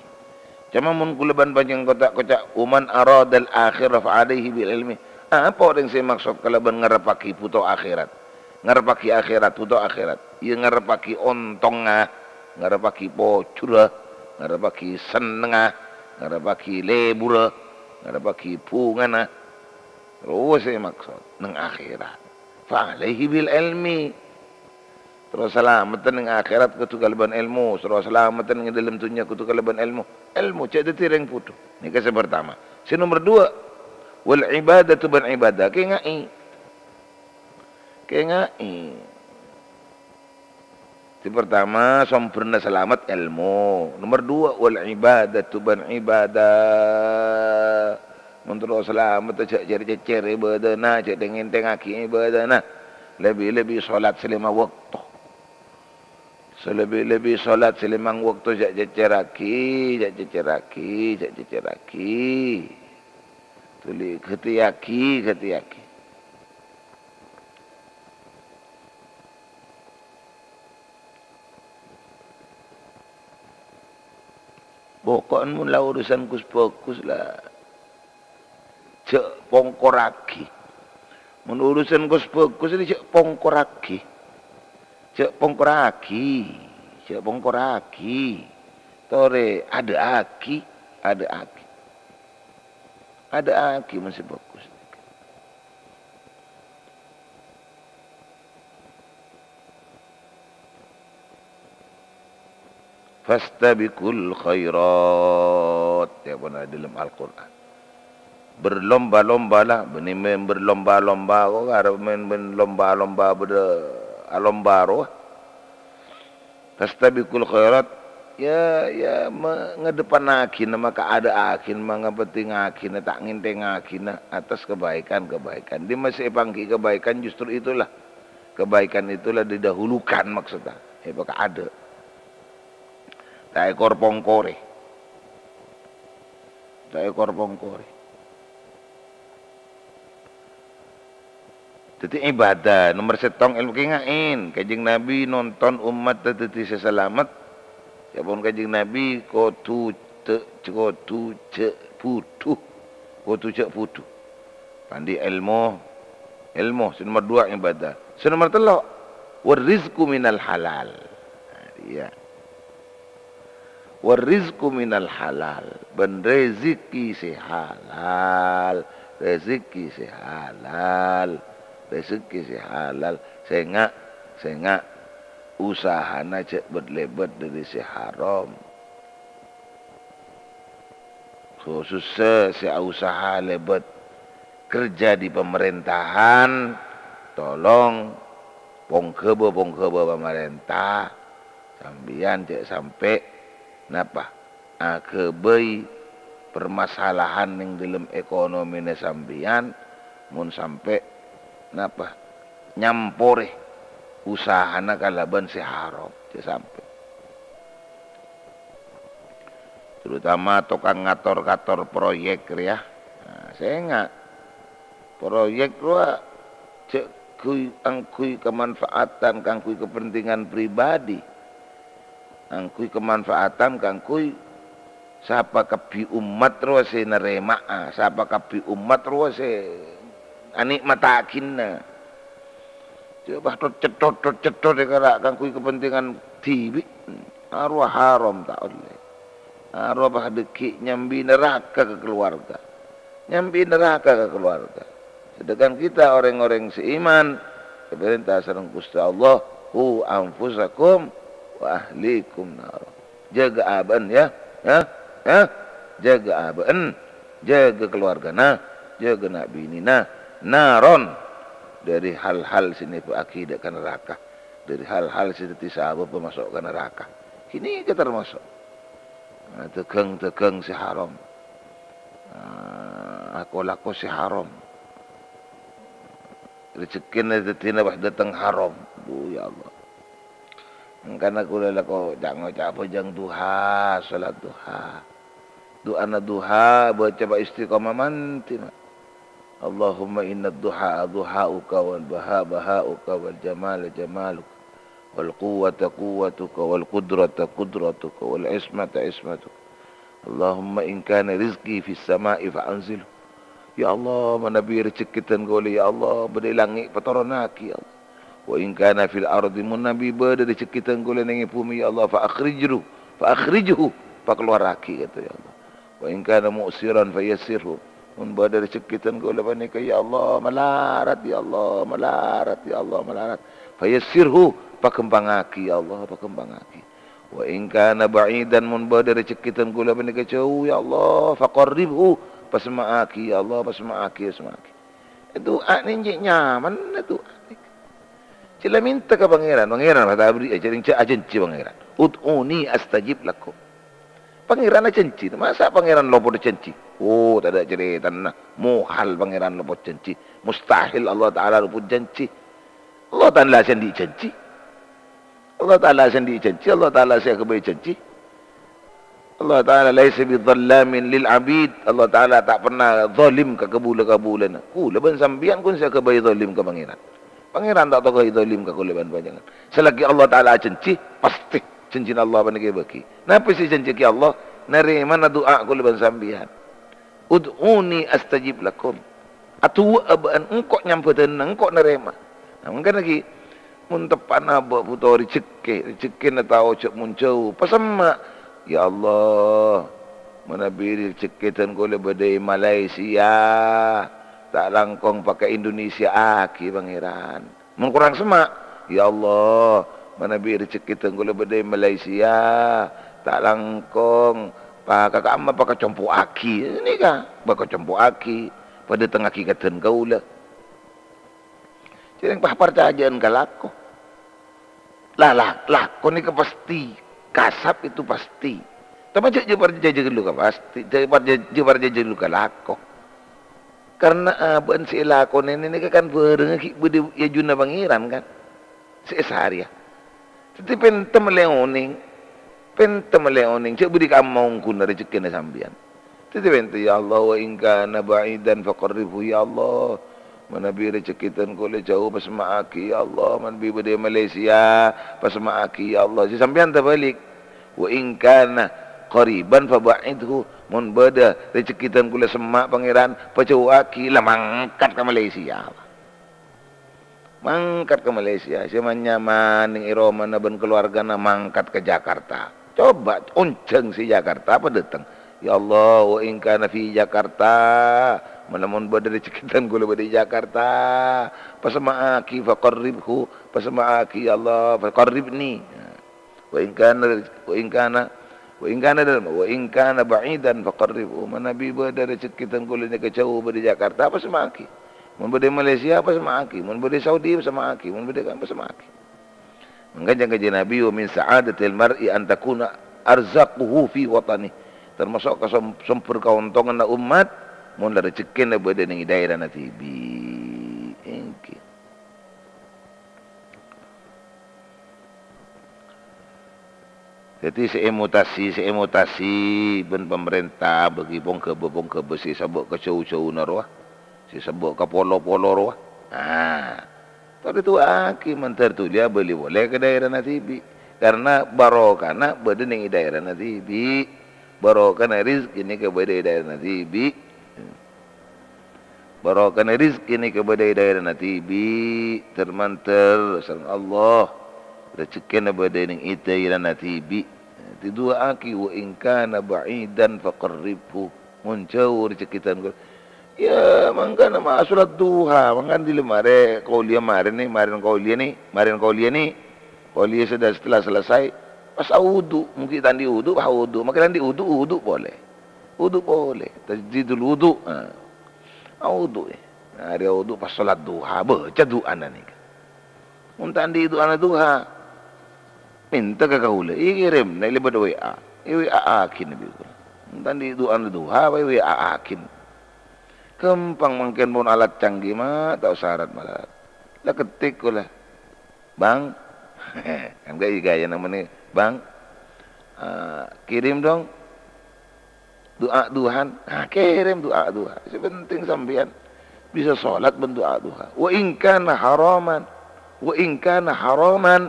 Coma mon kaulâ bân panjhennengngan koca'-koca', "Wa man aradal akhirah fa alaihi bil ilmi." Apa orèng sè maksod kalabân ngarebbhâghi bhuto akhèrat? Ngarebbhâghi akhèrat, bhuto akhèrat. Iyâ ngarebbhâghi ontongnga, ngarebbhâghi pojhurrâ, ngarebbhâghi sennengnga, ngarebbhâghi lebbhurrâ, ngarebbhâghi bhungana. Terros sè maksod neng akhèrat. Fa alaihi bil ilmi. Terros salameddhâ neng akhèrat kodhu kalabân èlmo. Terros salameddhâ neng dâlem dhunnya kodhu kalabân èlmo. Èlmo, jhâ' dhâddhi rèng bhudhu. Nèka sè partama. Sè nomer dua, wal ibadatu bân ibadah. Kènga'è. Kènga'è. Sè partama, sombherna salamet èlmo. Nomer dua, wal ibadatu bân ibadah. Mon terro salamet, jhâ' cèr-cècèr ibadana, jhâ' tèng-ngèntèngngaghi ibadana. Lebbi-lebbi sholat sè lèma bâkto. Salebbi-lebbi sholat sè lèma bâkto jhâ' cècèrraghi, jhâ' cècèrraghi, jhâ' cècèrraghi. Dhuli ghâtèyaghi, ghâtèyaghi. Poko'en mon la urusan ghus-bhâghus la jhâ' pongkorraghi. Mon urusan ghus-bhâghus la jhâ' pongkorraghi. Jhâ' pongkorraghi, jhâ' pongkorraghi. Torè adâ'aghi, adâ'aghi. Adâ'aghi mon sè bhâghus. "Fastabiqul khairat," ya, pon dâlem Al-Qur'an. Berlomba-lombalah, bânnè men berlomba-lomba, kok arep men, men lomba-lomba bâdâ alomba rowa. "Fastabiqul khairat," ya, ya, me-, ngadheppannaghi, maka adâ'aghi, mangapèntingngaghina, ta' ngèntèngngaghina atas kebaikan-kebaikan. Dimma sè èpangghi kebaikan, justru itulah. Kebaikan itulah didahulukan maksudnya. Èpakaadâ'. Ta' èkor-pongkorè. Ta' èkor-pongkorè. Dhâddhi ibadah nomer sèttong èlmo kènga'è. Kanjeng Nabi nonton ommatta dhâddhi sè salamet. Yapon Kanjeng Nabi kodhu jhâ', kodhu jhâ' bhudhu. Kodhu jhâ' budhu. Andi' èlmo, èlmo. Sè nomer duwâ' ibadah. Sè nomer tello', "War rizqu minal halal." Nah, iyâ. "War rizqu minal halal." Bân rejhekkè sè halal. Rejhekkè sè halal. Rejhekkè sè halal. Sènga', sènga'. Usahana jhâ' bât-lèbât dhâri sè haram. Khusussa sè ausaha lèbât kerja di pemerintahan, tolong pongghâbâ-pongghâbâ pamarènta, sampèyan jhâ' sampè', napa, aghâbây permasalahan neng dâlem ekonomina sampèyan, mon sampè', napa, nyamporè usahana kalabân sè haram, jhâ' sampè'. Terutama tokang ngator-ngator proyek rèya. Nah, sènga'. Proyek rowa jhâ' ghuy-, angghuy kamanfaatan, kaangghuy kepentingan pribadi. Angghuy kamanfaatan, kaangghuy sapa kabbhi ommat rowa sè narèma'a, sapa kabbhi ommat rowa sè anè'mataghina. Coba tot-, cettot, tot-, cettot è kara' kaangghuy kepentingan dhibi'. Arowa haram ta' ollè. Arowa pas dhâggi' nyambi naraka ka keluarga. Nyambi naraka ka keluarga. Sedangkan kita orèng-orèng seiman, èparènta sareng Ghustè Allah, "Qu anfusakum wa ahlikum nara." Jâgâ abâ'na, ya. Ya. Ya. Jâgâ abâ'na. Jâgâ keluargana. Jâgâ na'-binèna. Naron. Dhâri hal-hal sè nèbâ'aghi dâ' ka naraka. Dhâri hal-hal sè dhâddhi sabâb maso' ka naraka. Ghânèka tamaso'. Nah, dhâghâng-dhâghâng sè haram. Nah, lako-lako sè haram. Rejhekkèna dhâddhina pas dâteng haram. Aduh, ya Allah. Mangkana kaulâ lako ca'-ngoca' abhâjâng duha, salat duha. Du'ana duha, bâca pa' istiqomah manti, ma'. Allahumma inna duha duha'uka wal baha baha'uka wal jamala jamaluka wal quwwata quwwatuka wal qudrata qudratuka wal ismata ismatuka. Allahumma in kana rizqi fis sama'i fa anzilhu. Ya Allah, manabi rejhekkè dân kaulâ, ya Allah, bâdâ è langngè' patoronnaghi, ya Allah. Wa in kana fil ardi, manabi bâdâ rejhekkè dân kaulâ neng è bhumè, ya Allah, fa akhrijhu, fa akhrijhu, pakalowaraaghi ka'dinto, ya Allah. Wa in kana mu'siran fa yassirhu. Mon bâdâ rejhekkè dân kaulâ panèka, ya Allah, malarat, ya Allah, malarat, ya Allah, malarat. Fa yassirhu, paghâmpangaghi, ya Allah, paghâmpangaghi. Wa in kana ba'idan, mon bâdâ rejhekkè dân kaulâ panèka jhâu, ya Allah, faqarribhu, pasemma'aghi, ya Allah, pasemma'aghi, pasemma'aghi. Du'a nèka cè' nyamanna du'a nèka. Cè' la mènta ka Pangèran, Pangèran pas ta' aberri'â, jhâ' rèng jhâ' ajhânjhi Pangèran. "Ud'uni astajib lakum." Pangèran ajhânjhi, masa' Pangèran lopot jhânjhi? Oh, tadâ' carètana. Mohal Pangèran lopot jhânjhi. Mustahil Allah Ta'ala lopot jhânjhi. Allah Ta'ala sè andi' jhânjhi. Allah Ta'ala sè andi' jhânjhi, Allah Ta'ala sè aghâbây jhânjhi. Allah Ta'ala laisa bidzallamin lil abid. Allah Ta'ala ta' pernah zalim ka kabulâ-kabulâna. Kaulâ bân sampèyan ghun sè aghâbây zalim ka Pangèran. Pangèran ta' tao aghâbây zalim ka kaulâ bân panjhennengngan. Salaghi Allah Ta'ala ajhânjhi, pastè jhânjhina Allah panèka èbâghi. Napa sè èjhânjhiyaghi Allah? Narèmana du'a kaulâ bân sampèyan. "Ud'uni astajib lakum." Adu'a bâ'na, engko' nyambhâdhâna, engko' narèma. Nah, mangkana ghi, mon teppa'na abâ' bhuto rejhekkè, rejhekkèna tao jhâ' mon jhâu, pasemma', "Ya Allah, manabi rejhekkè dân kaulâ bâdâ è Malaysia, ta' langkong paka Indonesia'aghi, Pangèran." Mon korang semma', "Ya Allah, manabi rejhekkè dân kaulâ bâdâ è Malaysia, ta' langkong paka ka'amma pakacompo'aghi." Nèka, pakacompo'aghi, padâtengngaghi ka dân kaulâ. Jhâreng pa-, parcajâ'ân ka lako. La, la, lako nèka pasti, kasab itu pasti. Coma jhâ', jhâ' parcajâ ghâllu ka pasti, jhâ' parcajâ, jhâ' parcajâ ghâllu ka lako. Karna abâ'na sè èlakonè nèka kan bhârângnga ghi' bâdâ è ajunna Pangèran, kan? Sè èsarèya. Dhâddhi pènta mellè onèng, pènta mellè onèng, jhâ' bâdâ ka'amma ongghuna rejhekkèna sampèyan. Dhâddhi pènta, "Ya Allah, wa in kana ba'idan faqarribhu, ya Allah." Manabi rejhekkè dân kaulâ jhâu, pasemma'aghi, ya Allah. Manabi bâdâ è Malaysia, pasemma'aghi, ya Allah. Jhâ' sampèyan tabâlik. "Wa in kana qariban faba'idhu." Mon bâdâ rejhekkè dân kaulâ semma', Pangèran, pajhâuwaghi, la mangkat ka Malaysia. Mangkat ka Malaysia, sè man-nyaman neng è romana bân kalowargana mangkat ka Jakarta. Coba onjhâng sè Jakarta apa dâteng? "Ya Allah, wa in kana fi Jakarta, mon, mon bâdâ rejhekkè dân kaulâ bâdâ è Jakarta, pasemma'aghi, faqarribhu, pasemma'aghi, ya Allah, faqarribni." Wa in kana, wa in kana, wa in kana dâlem, wa in kana ba'idan faqarribhu. Manabi bâdâ rejhekkè dân kaulâ nèka jhâu bâdâ è Jakarta, pasemma'aghi. Mon bâdâ è Malaysia, pasemma'aghi. Mon bâdâ è Saudi, pasemma'aghi. Mon bâdâ è, pasemma'aghi. Mangka jhâng Kanjeng Nabi, "Wa min sa'adatil mar'i an takuna arzaquhu fi watani." Termasuk ka som-, sombher kaontonganna ommat, mon la rejhekkèna bâdâ neng è dhaèrana dhibi'. Èngghi. Dhâddhi sè èmotasi, sè èmotasi bân pamarènta bâgi pongghâbâ-pongghâbâ sè sabâ' ka jhâu-jhâuna rowa, sè sabâ' ka polo-polo rowa. Nah, torè du'aaghi mandhâr dhuli abâli polè ka dhaèrana dhibi'. Karna barokana bâdâ neng è dhaèrana dhibi'. Barokana rejhekkè nèka bâdâ è dhaèrana dhibi'. Barokana rejhekkè nèka bâdâ è dhaèrana dhibi', ter-mandhâr sareng Allah. Rejhekkèna bâdâ neng è dhaèrana dhibi'. Didu'aaghi, "Wa in kana ba'idan faqarribhu." Mon jhâu rejhekkè dân kaulâ. Ya, mangkana ma' sholat duha, mangkana dhuli marè qauliyah marè nè, marèn qauliyah nè, marèn qauliyah nè. Qauliyah sudah setelah selesai, pas awudu, mungkin ta' andi' wudu, pas awudu, mangkana andi' wudu, wudu polè. Wudu polè, tajdidul wudu. Nah, awudu, eh. Nah, arè awudu pas sholat duha, baca du'ana nèka. Mon ta' andi' du'ana duha, mènta ka kaulâ, èkèrèm, nè lèbât W A. È W A-aghi Nabi kaulâ. Mon ta' andi' du'ana duha, è W A-aghi. Ghâmpang mangkèn pon alat canggih, ma', ta' osa arat malarat. La kettik kaulâ. "Bang." Kan ghâ-, ghâjâna mènè, "Bang, eh, kirim dong du'a duhan." Nah, kèrèm du'a duha. Sè penting sampèyan bisa sholat bân du'a duha. "Wa in kana haraman, wa in kana haraman."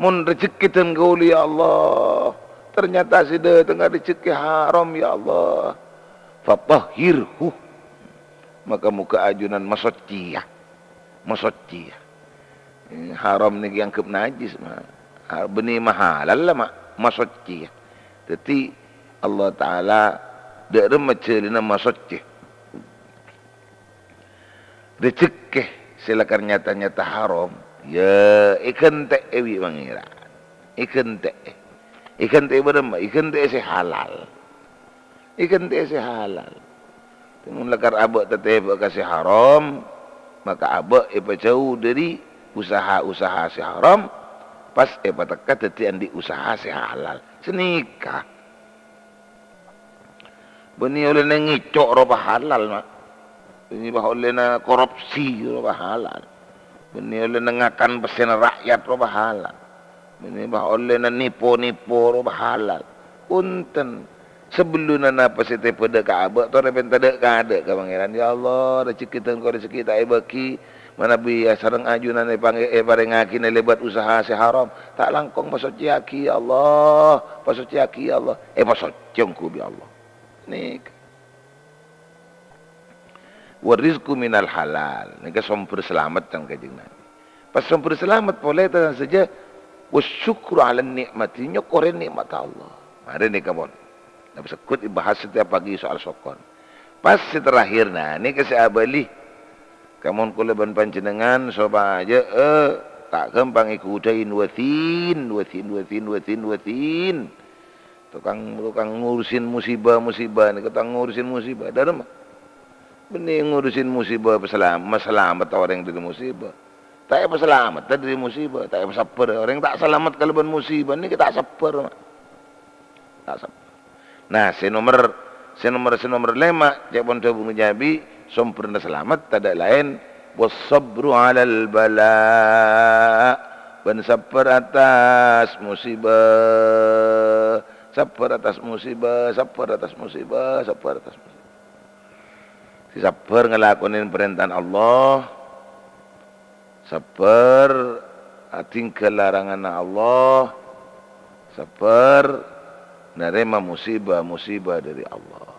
Mon rejhekkè dân kaulâ, ya Allah, ternyata sè dâtengnga rejhekkè haram, ya Allah. "Fatahhirhu." Maka moghâ ajunan masoccèya. Masoccèya. Eh, haram nèka èangghep najis, ma'. Ha-, bânnè mahalal la, ma', masoccèya. Dhâddhi, Allah Ta'ala dâ' remma jhâlâna masoccè. Rejhekkè sè lakar nyata-nyata haram, ya èghântè'è bi' Pangèran. Èghântè'è. Èghântè'è bârâmma? Èghântè'è sè halal. Èghântè'è sè halal. Mon lakar abâ' tatèbâ ka sè haram, maka abâ' èpajhâu dhâri usaha-usaha sè haram, pas èpatekka dhâddhi andi' usaha sè halal. Sanèka. Bânnè ollèna ngèco' rowa halal, ma'. Bânnè bâ ollèna korupsi rowa halal. Bânnè ollèna ngakan pèssèna ra'yat rowa halal. Bânnè bâ ollèna nèpo-nèpo rowa halal. Bhunten. Sabellunna napa sè tèbâ dâ' ka abâ', torè pènta dâ'-kadâ' ka Pangèran, "Ya Allah, rejhekkè dhâ' engko' rejhekkè ta' èbâghi. Manabi sareng ajunan èpangè-, èparèngaghi nè lèbât usaha sè haram, ta' langkong pasoccèyaghi, ya Allah, pasoccèyaghi, ya Allah." Èpasoccè ongghu bi' Allah. Nèka. "Wa rizqu minal halal." Nèka sombher salamet can Kanjeng Nabi. Pas sombher salamet polè, ta' sadhâjâ, "Wa syukru 'ala ni'mati," nyokorè nè'mat Allah. Marè nèka pon. Napa segghut èbahas setiap pagi soal sokor. Pas sè terakhir, nah, nèka sè abâli. Kamon kaulâ bân panjhennengngan sopajâ, eh, ta' ghâmpang èghudhâi wazin, wazin, wazin, wazin, wazin. Tokang, tokang ngurusin musibâ-musibâ nèka, tokang ngurusin musibâ. Dâremma? Bânnè ngurusin musibâ pasalam-, masalametta orèng dhâri musibâ. Ta' èpasalametta dhâri musibâ, ta' èpasabbhâr. Orèng ta' salamet kalabân musibâ nèka ta' sabbhâr, ma'. Ta' sabbhâr. Nah, sè nomer, sè nomer, sè nomer lèma', ca'èpon dhâbuna Nabi, sombherna salamet tadâ' laèn, "Was sabru 'alal bala," bân sabbhâr attas musibâ. Sabbhâr attas musibâ, sabbhâr attas musibâ, sabbhâr attas musibâ. Sè sabbhâr ngalakonè parèntana Allah, sabbhâr adhinggâl laranganna Allah, sabbhâr narèma musibah-musibah dâri Allah.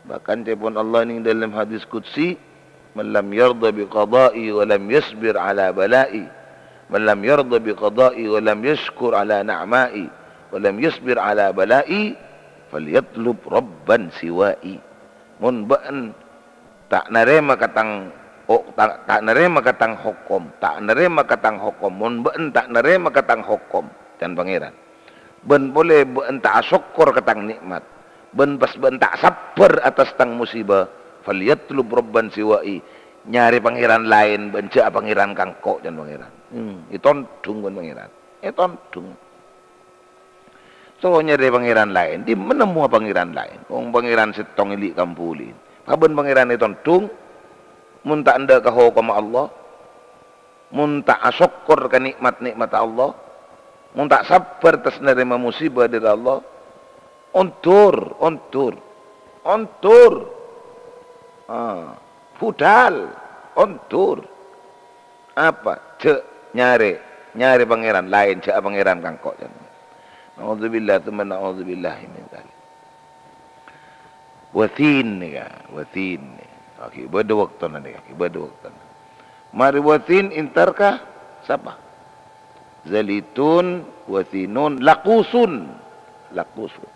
Bahkan ca'èpon Allah neng dâlem hadis qudsi, "Man lam yarda bi qada'i wa lam yasbir ala bala'i, man lam yarda bi qada'i wa lam yashkur ala na'ma'i, wa lam yasbir ala bala'i, falyatlub rabban siwa'i." Mon bâ'en ta' narèma ka tang, o-, ta', ta' narèma ka tang hokom, ta' narèma ka tang hokom, mon bâ'en ta' narèma ka tang hokom, can Pangèran, bân polè bâ'en ta' asokkor ka tang nè'mat, bân pas bâ'en ta' sabbhâr attas tang musibah, "Falyatlub rabban siwa'i," nyarè pangèran laèn, bân jhâ' apangèran ka engko', can Pangèran. Hmm, ètondhung bân Pangèran. Ètondhung. So nyarè pangèran laèn, dimma nemmowa pangèran laèn? Wong Pangèran sèttong èli' kampolin. Pabân Pangèran ètondhung, mon ta' endâ' ka hokomma Allah, mon ta' asokkor ka nè'mat-nè'matta Allah, mon ta' sabbhâr attas narèma musibah dâri Allah, ondur, ondur, ondur. Ah, budal, ondur. Apa? Jhâ' nyarè, nyarè pangèran laèn, jhâ' pangèran ka engko', can. Na'udzubillah, tsumma na'udzubillahi min dzalik. Wathin nèka, wathin nèka. Oke, bâdâ bâktona nèka, oke, bâdâ bâktona. Marè wathin èntar ka sapa? Zalitun, wathinun, laqusun. Laqusun.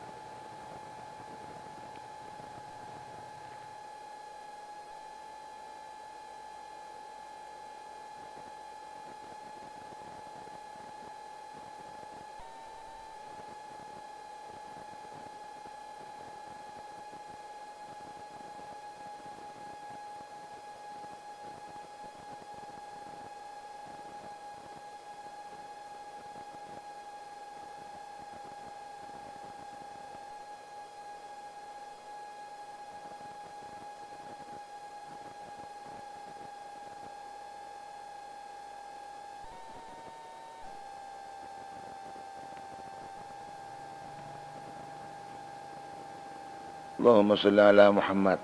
Allahumma shalli ala Muhammad.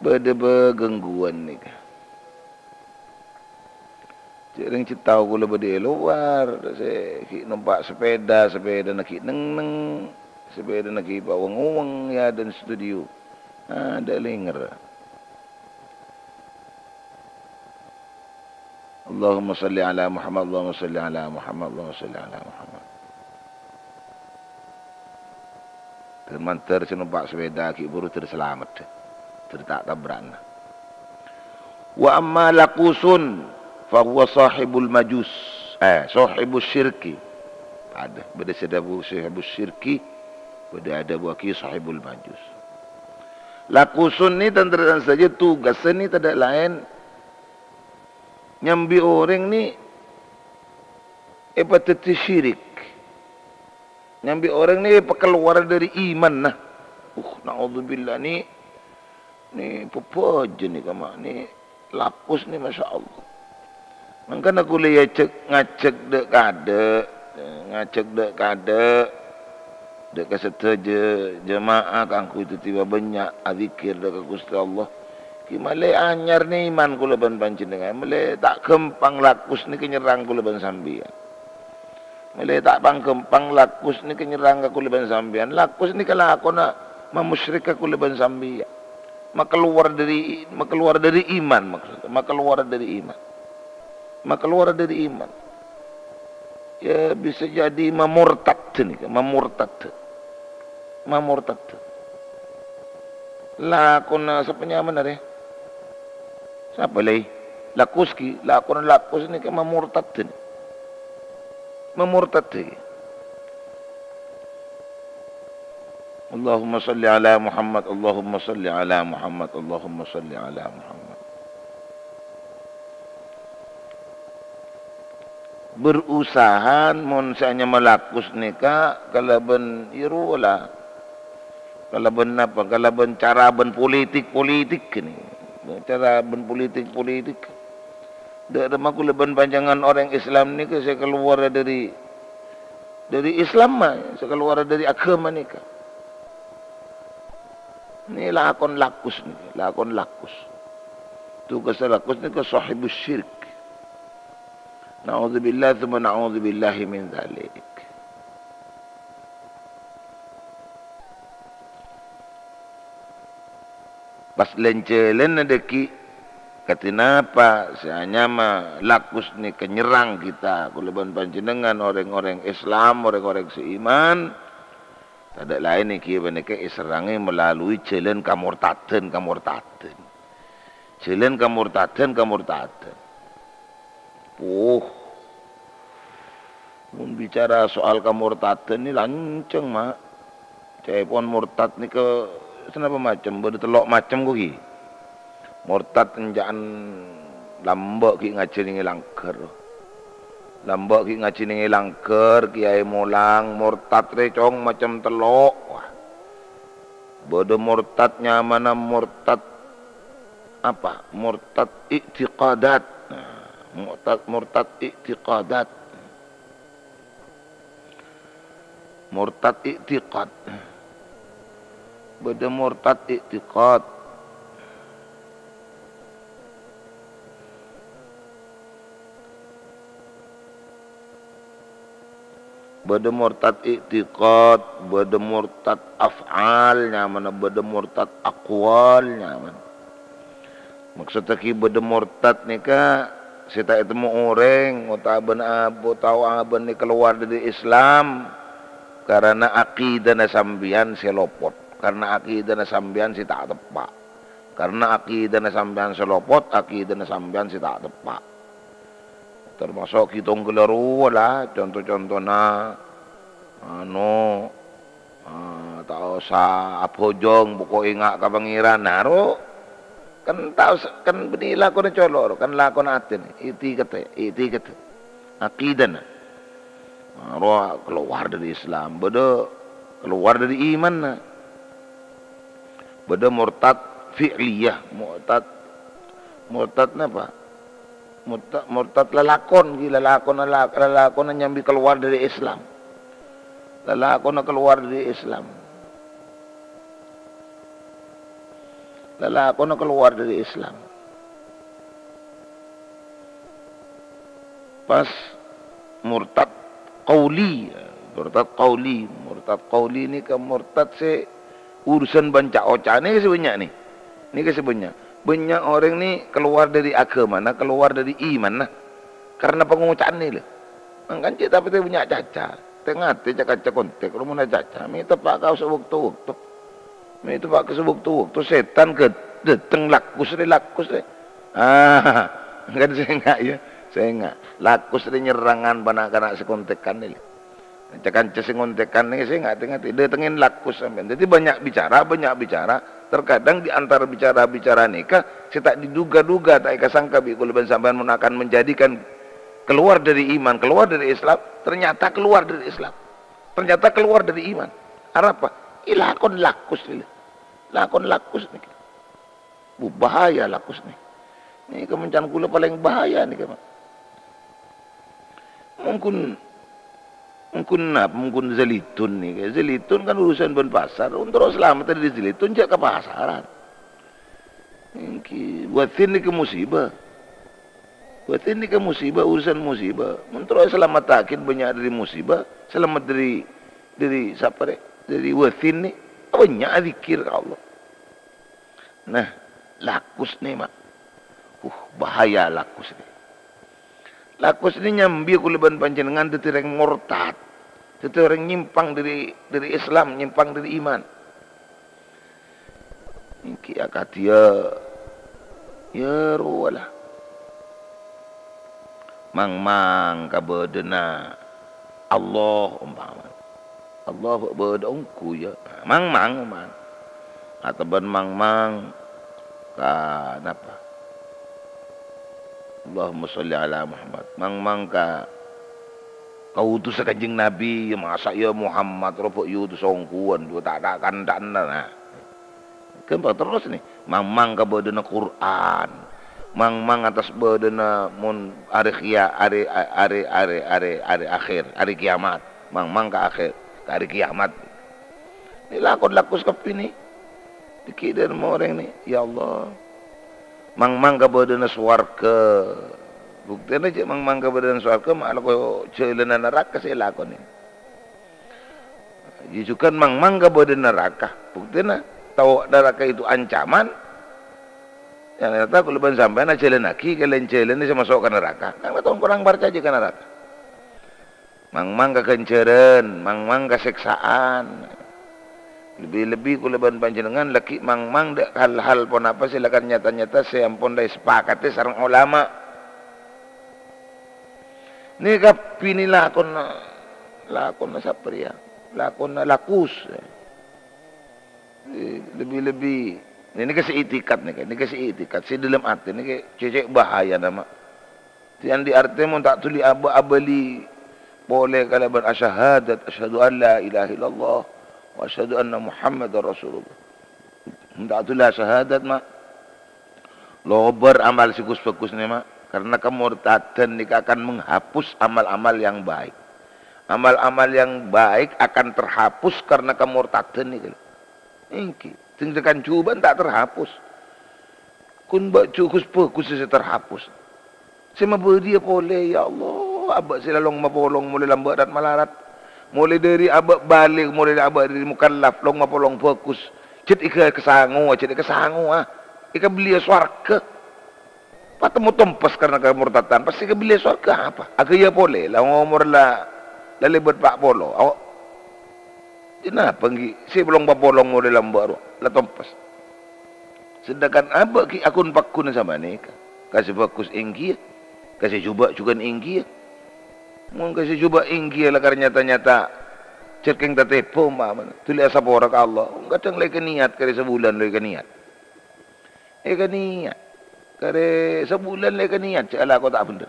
Bâdâ bâ-, gangguan nèka. Jhâ' rèng jhâ' tao kaulâ bâdâ è lowar, sè ghi' nompa' sapèda, sapèdana ghi' neng-neng, sapèdana ghi' paweng-oweng è adâ'na studio. Adâ' lènger. Allahumma shalli ala Muhammad, Allahumma shalli ala Muhammad, Allahumma shalli ala Muhammad. Dâr-mandâr sè nompa' sapèda ghi' bhuru dâr salamet, dâr ta' tabra'na. Wa amma laqusun fa huwa sahibul majus, eh, sahibus syirki. Adâ, bâdâ sè adhâbu sahibus syirki, bâdâ adhâbuwâghi sahibul majus. Laqusun nè tan-tarètan sadhâjâ tugassân nè tadâ' laèn nyambi orèng nè èpadhâddhi syirik. Nyambi orèng nè èpakalowar dâri imanna. Uh, na'udzubillah nè, nè bhâbhâjâ nè kama' nè lakus nè, masyaallah. Mangkana kaulâ èajhâk, ngajhâk dâ' kaadâ', ngajhâk dâ' kaadâ', dâ' ka sadhâjâ jamaah kaangghuy dhâddhi bânnya' adzikir dâ' ka Ghustè Allah. Ghi' malè anyar nè iman kaulâ bân panjhennengngan, malè ta' ghâmpang lakus nèka nyerrang kaulâ bân sampèyan. Malè ta' pang-ghâmpang lakus nèka nyerrang ka kaulâ bân sampèyan. Lakus nèka lakona mamusyrik ka kaulâ bân sampèyan. Makalowar dâri, makalowar dâri iman, maksudnya. Makalowar dâri iman. Makalowar dâri iman. Ya, bisa jadi mamurtad nèka, mamurtad. Mamurtad. Lakona sapa nyamana rè? Sapa lè? Lakus ghi, lakona lakus nèka mamurtad nè. Mamurtad ghi. Allahumma shalli ala Muhammad, Allahumma shalli ala Muhammad, Allahumma shalli ala Muhammad. Berusaha mon sè anyama lakus nèka kalabân, ya, rowa la. Kalabân napa? Kalabân cara bân politik-politik kènè. Cara bân politik-politik. Dâ' remma kaulâ bân panjhennengngan orèng Islam nèka sè kalowar dâri, dâri Islam, ma, sè kalowar dâri aghâma nèka. Nè lakon lakus nèka, lakon lakus. Tugas lakus nèka sahibus syirk. Na'udzubillah, tsumma na'udzubillahi min dzalik. Pas lan-jhâlânna dhâggi', kadhi napa sè anyama lakus nèka nyerrang kita, kaulâ bân panjhennengngan, orèng-orèng Islam, orèng-orèng sè iman, tadâ' laèn ghi panèka èserrangè melalui jhâlân kamortadhân, kamortadhân. Jhâlân kamortadhân, kamortadhân. Puh. Mon bicara soal kamortadhân nè lanjhâng, Ma'. Ca'èpon mortad nèka sanapa macem? Bâdâ tello' macem, ghi. Mortad enjâ'ân lambâ' ghi' ngajhi nèng è langghâr. Lambâ' ghi' ngajhi nèng è langghâr, kèyaè molang, mortad rè, Cong, macem tello'. Wah. Bâdâ mortad nyamana mortad apa? Mortad i'tiqadat. Nah, mortad, mortad i'tiqadat. Mortad i'tiqad. Bâdâ mortad i'tiqad. Bâdâ mortad i'tiqad, bâdâ mortad af'al nyamana, bâdâ mortad aqwal nyamana. Maksodda ghi bâdâ mortad nèka sè ta' ètemmo orèng otabâna ab-, otabâna abâ' nè kalowar dâri Islam karana akidana sampèyan sè lopot, karana akidana sampèyan sè ta' teppa'. Karana akidana sampèyan sè lopot, akidana sampèyan sè ta' teppa'. Tamaso' ghi tongghâlla rowa la, conto-contona, anu, ah, ta' osa abhâjâng, pokok enga' ka Pangèran. Nah, ro, kan ta' osa, kan bânnè lakona colo', ro, kan lakona atèna, i'tiqadda, i'tiqadda. Akidana. Nah, ro kalowar dâri Islam, bâdâ kalowar dâri imanna. Bâdâ mortad fi'liyah, mortad, mortad napa? Morta-, mortad lalakon, ghi, lalakonna la-, lalakonna nyambi kalowar dâri Islam. Lalakonna kalowar dâri Islam. Lalakonna kalowar dâri Islam. Pas mortad qauli, mortad qauli, mortad qauli nèka mortad sè urusan bân ca'-oca' nèka sè bânnya' nè. Nèka sè bânnya'. Bânnya' orèng nè kalowar dâri aghâmana, kalowar dâri imanna. Karana pangoca'anna lè. Mangkana cè' tapè bânnya' caca. Tè-ngatè ca-kanca kontèk romana caca. Mè' teppa' ka sè bâkto-bâkto. Mè' teppa' ka sè bâkto-bâkto. Sètan ghâ-, dâteng lakus rè, lakus rè. Ah, kan sènga', yâ. Sènga'. Lakus rè nyerrangan bân na'-kana' sè kontèkan nè lè. Kanca-kanca sè ngontèkan nè sènga', tè-ngatè. Dâtengngè lakus sampèyan. Jadi banyak bicara, banyak bicara. Terkadang di antara bicara-bicara nèka, sè ta' diduga-duga, ta' èkasangka bi' kaulâ bân sampèyan mon akan menjadikan keluar dari iman, keluar dari Islam, ternyata keluar dari Islam. Ternyata keluar dari iman. Arapa? È lakon lakus nè. Lakon lakus nèka. Bu, bahaya lakus nè. Nèka mon can kaulâ palèng bahaya nèka, Pak. Mungkin, mungkin napa? Mungkin zalitun nèka. Zalitun kan urusan bân pasar. Untuk selamat dari zalitun, jhâ' ka pasaran. Èngghi, wasin nèka musibah. Wasin nèka musibah, urusan musibah. Mon terro salamettaghi bânnya' dâri musibah, salamet dâri, dâri sapa rè? Dâri wasin nè. Bânnya' adzikir ka Allah. Nah, lakus nè, Ma'. Uh, bahaya lakus nè. Lakus nè nyambi kaulâ bân panjhennengngan dhâddhi orèng mortad. Dhâddhi orèng nyimpang dâri, dâri Islam, nyimpang dâri iman. Èngghi akadhi yâ, yâ rowa la. Mangmang ka bâdâna Allah ompamana. Allah bâ-, bâdâ ongghu yâ. Mangmang ompamana. Otabâ mangmang ka napa? Allahumma sholli ala Muhammad. Mangmang ka, ka utusan Kanjeng Nabi, yâ masa yâ Muhammad, rowa bâ' yâ utus ongghuwân, dhu ta', ta' kanthana, nah. Ghâmpang terros nè. Mangmang ka bâdâna Qur'an. Mangmang attas bâdâna mon arè kiya-, arè, arè, arè, arè, arè akhir, arè kiyamat. Mangmang ka akhir, ka arè kiyamat. Nè lakon lakus kabbhi nè. Dhâggi' dâ' remma orèng nè, ya Allah. Mangmang ka bâdâna sowarghâ. Buktèna jhâ' mangmang ka bâdâna sowarghâ, ma' alako jhâlânna naraka sè èlakonè. Jhughân mangmang ka bâdâna naraka. Buktèna, tao naraka itu ancaman, Ternyata kaulâ bân sampèyan ajhâlânnaghi kalèn jhâlân sè maso' ka naraka. Kan katon korang parcajâ ka naraka. Mang-mang kaghânjhârân, mang-mang kasèksaan. Lebbi-lebbi kaulâ bân panjhennengngan laghi mang-mang dâ' hal-hal ponapa sè lakar nyata-nyata sè ampon la èsepakatè sareng olama. Nèka binè lakonna, lakonna sapa rèya? Lakonna lakus. Lebbi-lebbi, nèka sè i'tikad nèka, nèka sè i'tikad, sè dâlem atè nèka cè'-cè' bahayana, ma'. Sè andi' artè mon ta' dhuli abâ-, abâli polè kalabân asyahadat, "Asyhadu an la ilaha illallah wa asyhadu anna Muhammadar Rasulullah." Mon ta' dhuli asyahadat, ma'. Lobâr amal sè gus-bhâgus nè, ma'. Karena kamortadan nèka akan menghapus amal-amal yang baik. Amal-amal yang baik akan terhapus karena kamortadan nèka. Èngghi, sè tekan jhubâ'ân ta' terhapus. Kun bâ' jhu gus-bhâgus sè terhapus. Sè mabâdhiyâ polè, ya Allah, abâ' sè lalong mapolong molaè lambâ' rat-malarat. Molaè dâri abâ' balig, molaè abâ' dâri mukallaf, long mapolong bhâgus. Jhât èka-, èkasangowa, jhât èkasangowa. Èkabelliyâ sowarghâ. Patemmo tompes karena kamortadan, pas èkabelliyâ sowarghâ apa? Aghâjâ polè, la ngomor la, la lèbât pa' polo. Awa-, Kenapa èngghi? Sè long mapolong molaè lambâ' rowa, la tompes. Sedangkan abâ' ghi' akun-pakkun sapanèka. Ka sè bhâgus èngghi, ka sè jhubâ' jhughân èngghi. Mon ka sè jhubâ' èngghi lakar nyata-nyata jhât kèng tatèbâ ompamana. Dhuli asapora ka Allah. Kadhâng la èkaniyat karè sabulân la èkaniyat. Èkaniyat. Karè sabulân la èkaniyat jhâ' alako ta' bhendher.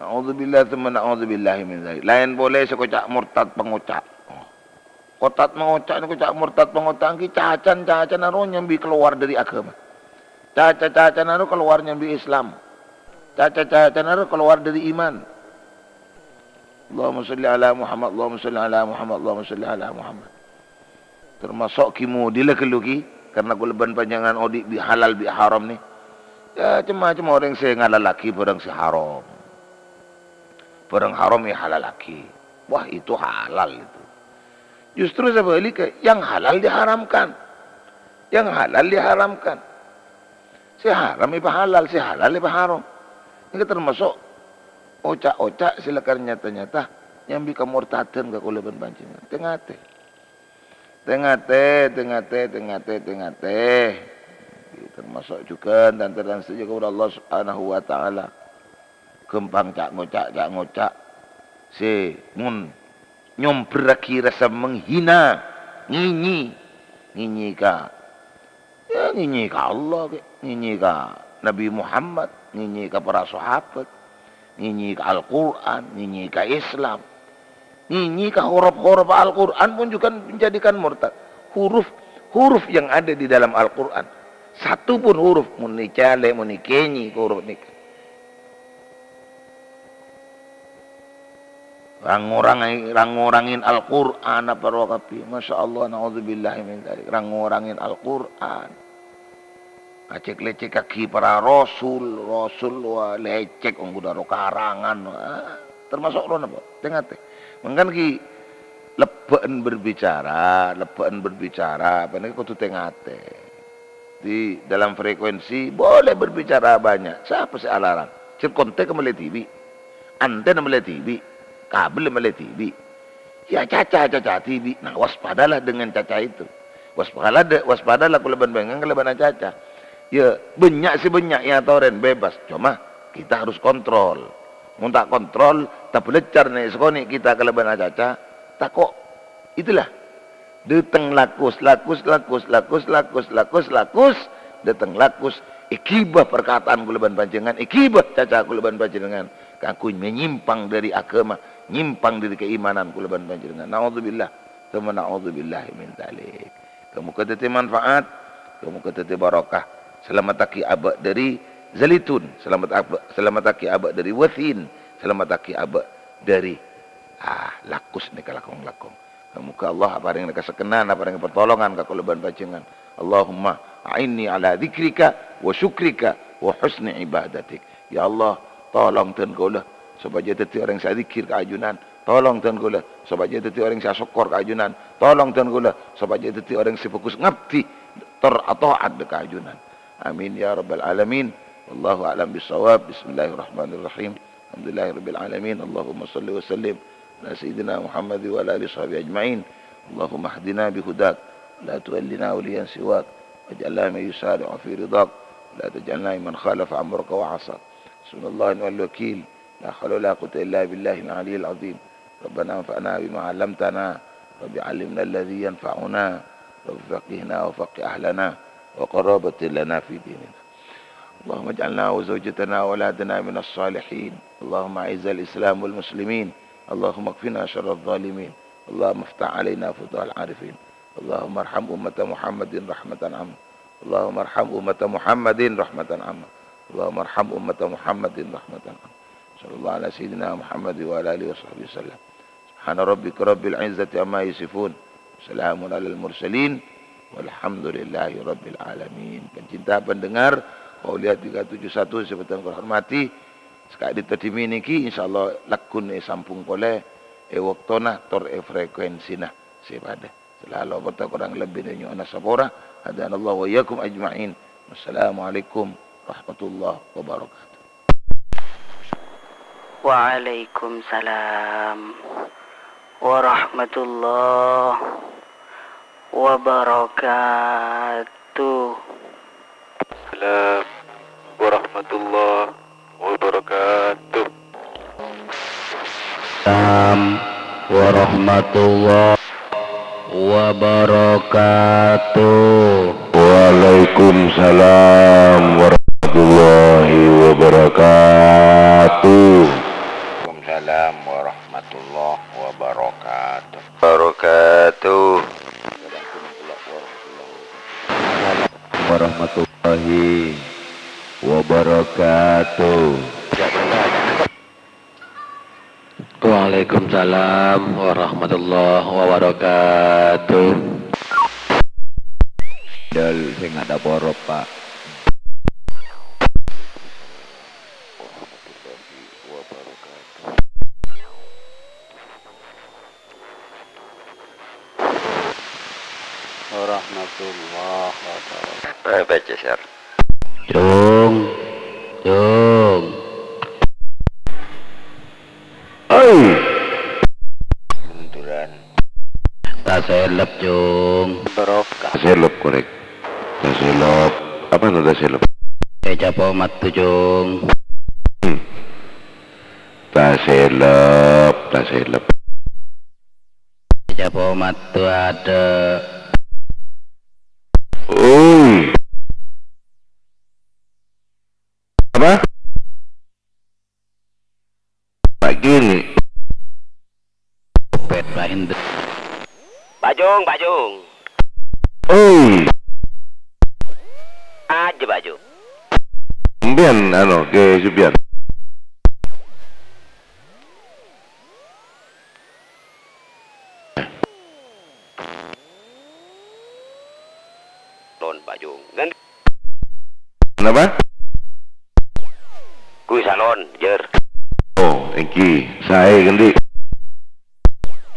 Na'udzubillah tsumma na'udzubillahi min dzalik. Laèn polè sè koca' mortad pangoca'. Kocat mangoca' nèko ca' mortad pangoca' èngghi cacan-cacanna rowa nyambi kalowar dâri aghâma. Caca-cacanna rowa kalowar nyambi Islam. Caca-cacanna rowa kalowar dâri iman. Allahumma sholli ala Muhammad, Allahumma sholli ala Muhammad, Allahumma sholli ala Muhammad. Tamaso' ghi' modhilâ ghâllu ghi, karna kaulâ bân panjhennengngan odi' bi' halal bi' haram nè. Ya, cem-macem orèng sè ngalallaghi bhârâng sè haram. Bhârâng haram èhalallaghi. Wah, itu halal itu. Justru sebaliknya, yang halal diharamkan. Yang halal diharamkan. Sè haram èpahalal, sè halal èpaharam. Nèka tamaso' oca'-oca' sè lakar nyata-nyata nyambi kamortadan ka kaulâ bân panjhennengngan. Tè-ngatè. Tè-ngatè, tè-ngatè, tè-ngatè, tè-ngatè. Tamaso' jhughân tan-tarètan sadhâjâ kaulâ Allah Subhanahu wa Ta'ala. Ghâmpang ca'-ngoca', ca'-ngoca'. Sè mon nyomberraghi rassa menghina, ngènyè, ngènyè ka, ya, ngènyè ka Allah, kè, ngènyè ka Nabi Muhammad, ngènyè ka para sahabat, ngènyè ka Al-Qur'an, ngènyè ka Islam, ngènyè ka horop-horop Al-Qur'an pon jhughân menjadikan murtad. Huruf, huruf yang ada di dalam Al-Qur'an, satu pun huruf, mon ècalè, mon èkènyè ka huruf nèka. Rang-orang-, rang-orangin Al-Qur'an apa rowa kabbhi. Masya Allah, na'udzubillahi min dzalik. Rang-orangin Al-Qur'an. Ngajhek-lèjhèkaghi para rasul, rasul, wah, lèjhèk ongghu dâro karangan. Ah, tamaso' rowa napa? Tè-ngatè. Mangkana ghi lebbhâ'ân berbicara, lebbhâ'ân berbicara, panèka kodhu tè-ngatè. Di dalam frekuensi boleh berbicara banyak. Sapa sè alarang? Jhâ' kontak mellè dhibi'. Anten mellè dhibi'. Kabel mellè dhibi'. Ya, caca-caca dhibi'. Nah, waspadalah dengan caca itu. Waspadalah, waspadalah kaulâ bân panjhennengngan kalabân acaca. Ya, bânnya' sè bânnya' èyatorè bebas. Cuma kita harus kontrol. Mon ta' kontrol, tabâlâccar nè' sakonè' kita kalabân acaca, tako'. Itulah. Dâteng lakus, lakus, lakus, lakus, lakus, lakus, lakus, dâteng lakus, èghibâ parkataan kaulâ bân panjhennengngan, èghibâ caca kaulâ bân panjhennengngan, kaangghuy menyimpang dâri aghâma, nyimpang dâri kaimanan kaulâ bân panjhennengngan. Na'udzubillah, tsumma na'udzubillahi min dzalik. Ghâ-moghâ dhâddhi manfaat, ghâ-moghâ dhâddhi barokah. Salamettaghi abâ' dâri zalitun, salamet abâ', salamettaghi abâ' dâri wasin, salamettaghi abâ' dâri, ah, lakus nèka langkong-langkong. Moghâ Allah aparèng kasakkennan, aparèng pertolongan ka kaulâ bân panjhennengngan. Allahumma a'inni ala dzikrika wa syukrika wa husni ibadatik. Ya Allah, tolong dân kaulâ sopajâ dhâddhi orèng sè adzikir ka ajunan. Tolong dân kaulâ sopajâ dhâddhi orèng sè asokkor ka ajunan. Tolong dân kaulâ sopajâ dhâddhi orèng sè bhâghus ngabdi, tor ataat ka ajunan. آمين يا رب العالمين. والله أعلم بالصواب. بسم الله الرحمن الرحيم. الحمد لله رب العالمين. اللهم صل وسلم على سيدنا محمد وعلى آله وصحبه أجمعين. اللهم اهدنا بهداك، ولا تولنا وليا سواك، واجعلنا ممن يسارع في رضاك، ولا تجعلنا ممن خالف أمرك وعصاك. حسبنا الله ونعم الوكيل. لا حول ولا قوة إلا بالله العلي العظيم. ربنا انفعنا بما علمتنا، رب علمنا الذي ينفعنا، رب فقهنا وفقه أهلنا وقرابة لنا في ديننا. اللهم اجعلنا وزوجتنا وأولادنا من الصالحين. اللهم أعز الإسلام والمسلمين. اللهم اكفنا شر الظالمين. اللهم افتح علينا فتوح العارفين. اللهم ارحم أمة محمد رحمة عامة. اللهم ارحم أمة محمد رحمة عامة. اللهم ارحم أمة محمد رحمة عامة. صلى الله على سيدنا محمد وعلى آله وصحبه وسلم. سبحان ربك رب العزة عما يصفون. سلام على المرسلين. والحمد لله رب العالمين. Pecinta pendengar, Maulid tiga tujuh satu sè bhâdhân kaulâ hormati, saka'dinto dhimèn nèka, insyaallah, lagguna èsambhung polè è bâktona tor è frekuensina sè padâ. Sè la lopot ta' korang lebbina nyo'ona sapora. Hadanallahu wa iyyakum ajma'in. Wassalamualaikum warahmatullahi wabarakatuh. Waalaikumsalam warahmatullahi wabarakatuh. Salam warahmatullahi wabarakatuh. Salam warahmatullahi wabarakatuh. Waalaikumsalam warahmatullahi wabarakatuh. Waalaikumsalam warahmatullahi wabarakatuh. Wabarakatuh. Warahmatullahi wabarakatuh. Waalaikumsalam warahmatullahi wabarakatuh. Dal sing ada borok, Pak. Warahmatullahi wabarakatuh. Warahmatullahi wabarakatuh. Eh, baca, Sar. Cung, Cung. Oi. Munduran. Taselep, Cung. Barokah. Taselep, korek. Taselep. Apa no taselep? Eh, capo' mattu, Cung. Hmm. Taselep, taselep. Capo' mattu ada. Oi. Apa? Pak gini. Pet lain de-, Bajung, Bajung. Oi. Aja, Bajung. Mbiyan, anu, ke Subian. Lon, Bajung. Gan- Napa? Kuwi salon, jer. Oh, èngghi. Saè, Gendi.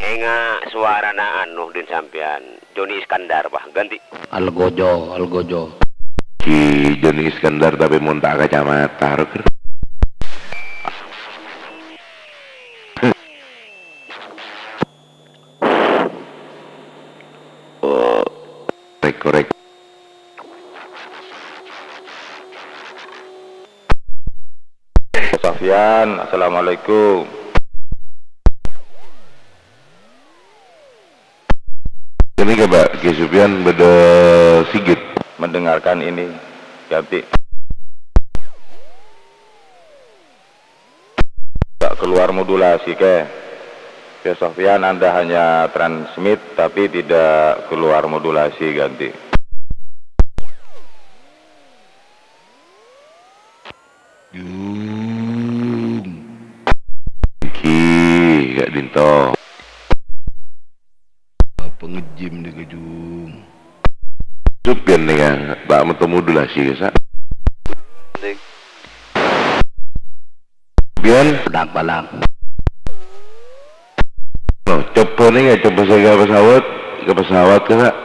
Enga' suarana anu din sampeyan, Joni Iskandar, Pak, ganti. Algojo, Algojo. Ki Joni Iskandar, tapi mon ta' kacamata, roger. Oh. Korek, korek. Sofyan, assalamualaikum. Ini ke, Pak, Ki Sufyan beda sigit. Mendengarkan ini, ganti. Tak keluar modulasi, ke. Ke Sofyan, Anda hanya transmit, tapi tidak keluar modulasi, ganti. Jung. Ki, ka'dinto. Apa ngejim nèka, Jung? Sufyan nèka, ta' metto modulasi, sa'. Sufyan. Dak balang. No, coba nèka, coba saya ke pesawat, ke pesawat, ke, sa'.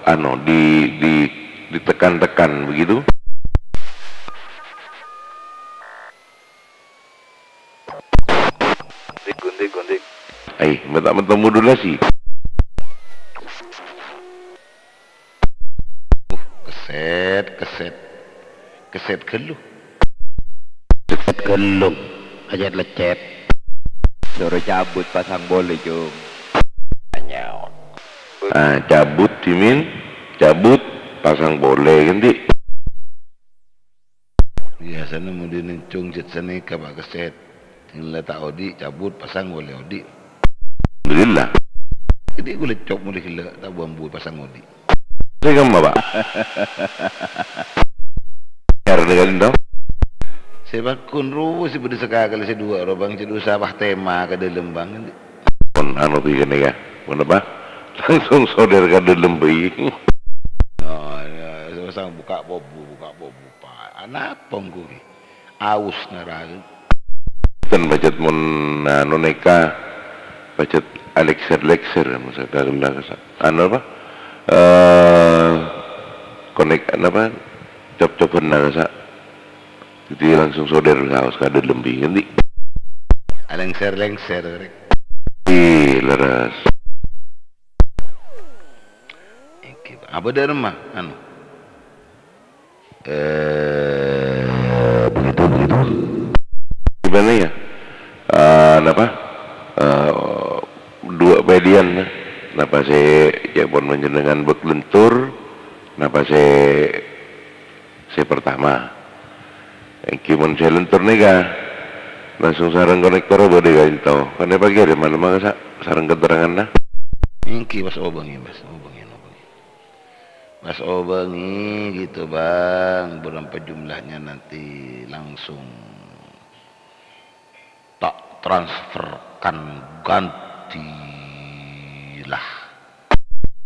Anu, di, di, ditekan-tekan begitu. Dik, gundik, gundik. Ai, menta-menta modulasi. Kesèt, kesèt. Kesèt ghâllu. Kesèt ghâllu. Ajât lecèt. Soro cabut pasang polè, Cung. Nyaot. Ah, cabut, Dimin. Cabut, pasang polè, ghântè. Biyasana mon dhinèng Cung jhât sanèka, Pa', kesèt. Dhinèng la ta' odi', cabut, pasang polè odi'. Alhamdulillah. Ghâdhi' ghulâ cop molè ghellâ', ta' bu-ambu pasang odi'. Sè kemma, Pa'? Yâ, rèya ka'dinto. Sè pagghun rowa sè bâdâ sakakalè sè duwâ' rowa, Bang, cè' usa pas tema ka dâlem, Bang. Pon anu bhâi ghânèka. Ponapa? Langsung soder ka dâlem bhâi. Oh, yâ, sè pasang buka pobu, buka pobu. Pa-, anapa engko' ki? Aus ngarang. Ten pajhât mon anu nèka, pajhât alèksèr-lèksèr, maksud kagella kasa-, anu apa? Eh, konek, napa? Cop-coban kasa-, jadi langsung soder saos ka dâlem bi, ngendi? Alèngsèr-lèngsèr, rèk. Ih, leres. Iki, Pak. Apa dâ' remma? Anu. Eh, begitu, begitu. Gimana ya? Eh, napa? Eh, dua pèdiyân, napa sè cè' pon panjhennengngan bâk lentur, napa sè, sè pertama. Èngghi mon sè lentur nèka, langsung sareng konèktor bâdâ ka'dinto. Kan èpakèrèm mala mangkasa sareng keteranganna. Èngghi, pas obângi, pas obângi, obângi. Pas obângi gitu, Bang, berapa jumlahnya nanti langsung tak transferkan gantilah.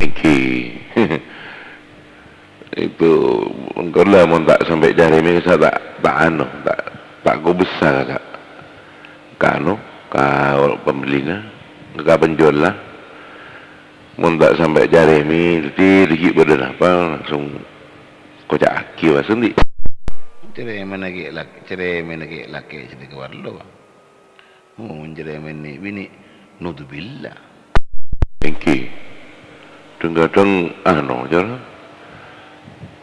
Èngghi. Itu engko' la mon ta' sampè' jârèya mè' sa ta', ta' anu, ta', ta' kobessa ka, ka anu, ka pembelina, ka penjualla. Mon ta' sampè' jârèya mè', dhâddhi dhâggi' bâdâ napa langsung koca'aghi, pas endi? Cerèmèna ghi' lak-, cerèmèna ghi' lakè' sè dhi' ka warlo, Bang. Mon cerèmèna binè', naudzubillah. Èngghi. Dhâng-kadhâng, anu, cara,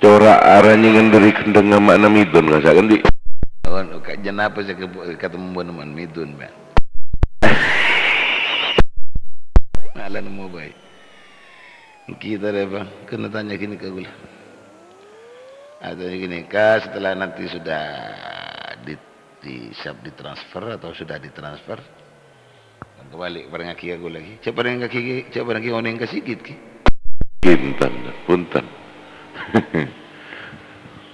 cora' aranyèngan dâri ghendhâng amma'na Midun, kasa' endi? Awan, ka-, jân apa sè kebo-, katemmo bân amma'na Midun, Bang? Mala nemmo bhâi. Èngghi, tarè, Bang. Kèng tanya ghânèka ghulâ. Atanya ghânèka, setelah nanti sudah di di, siap ditransfer atau sudah ditransfer? Kembali parèngaghi ka ghulâ ghi. Jhâ' parèngaghi, jhâ' parèngaghi onèng ka Sigit ghi. Punten, punten.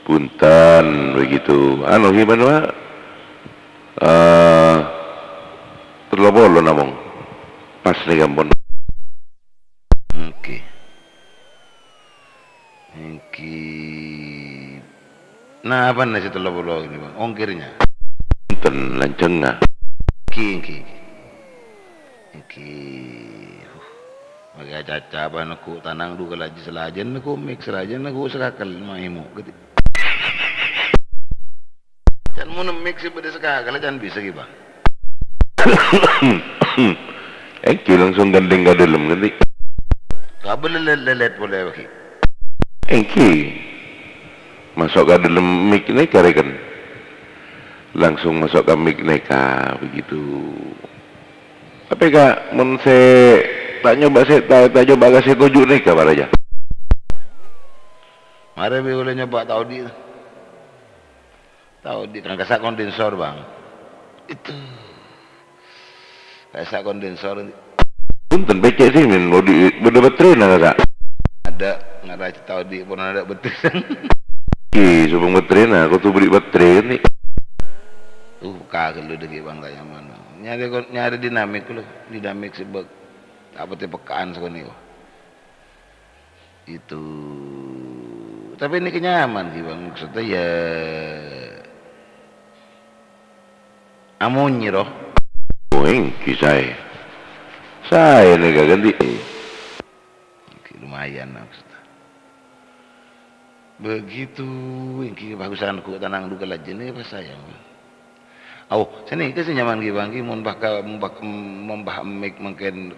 Punten, begitu. Anu, gimana, Pak? Eh, tello polo namong. Pas nèka ampon. Èngghi. Èngghi. Napana sè tello polo ghânèka, Bang? Ongkirnya? Enten, lanjhângnga. Èngghi, èngghi, èngghi. Èngghi. Uh. Makè acaca apa neggu' tanang du kalajhi salajânna neggu' mik, salajânna neggu' sakakel maèmo', ghâdhi'. Can mon mik sè bâdâ sakakel, can bisa ghi, Bang? Èngghi langsung ghândhèng ka dâlem, ghândhi'. Kabel lèlèt-lèlèt polè, Bang. Èngghi. Maso' ka dâlem mik nèka, rèken. Langsung maso' ka mik nèka, begitu. Tapè, Ka', mon sè ta' nyoba sè, ta', ta' nyoba ka sè toju' nèka, para jâ. Marè bi' kaulâ nyoba ta' odi'. Tao di' kan kasa' kondensor, Bang. Itu. Kasa' kondensor. Punten, becek sih, min. Mau di-, bâdâ baterena, kasa'? Ada, ngara tao di' pon ada baterena. Ih, sobung baterena, aku tuh beli baterai kan, nih. Uh, kagel lu dâggi', Bang, tanya mana. Nyari kon-, nyari dinamik lu, dinamik sebab apa teh pekaan sekali, wah. Itu. Tapi ini kenyaman sih, Bang. Maksudnya ya amonye, roh. Oh, èngghi saè. Saè nèka ghândhi'. Èngghi lumayan, maksudnya. Begitu, èngghi bagusan ku tanang duka lajene pas sayang. Au, sanèka sè nyaman ghi, Bang, ghi, mon bâh ka, mon bâh, mon bâh mik mangkèn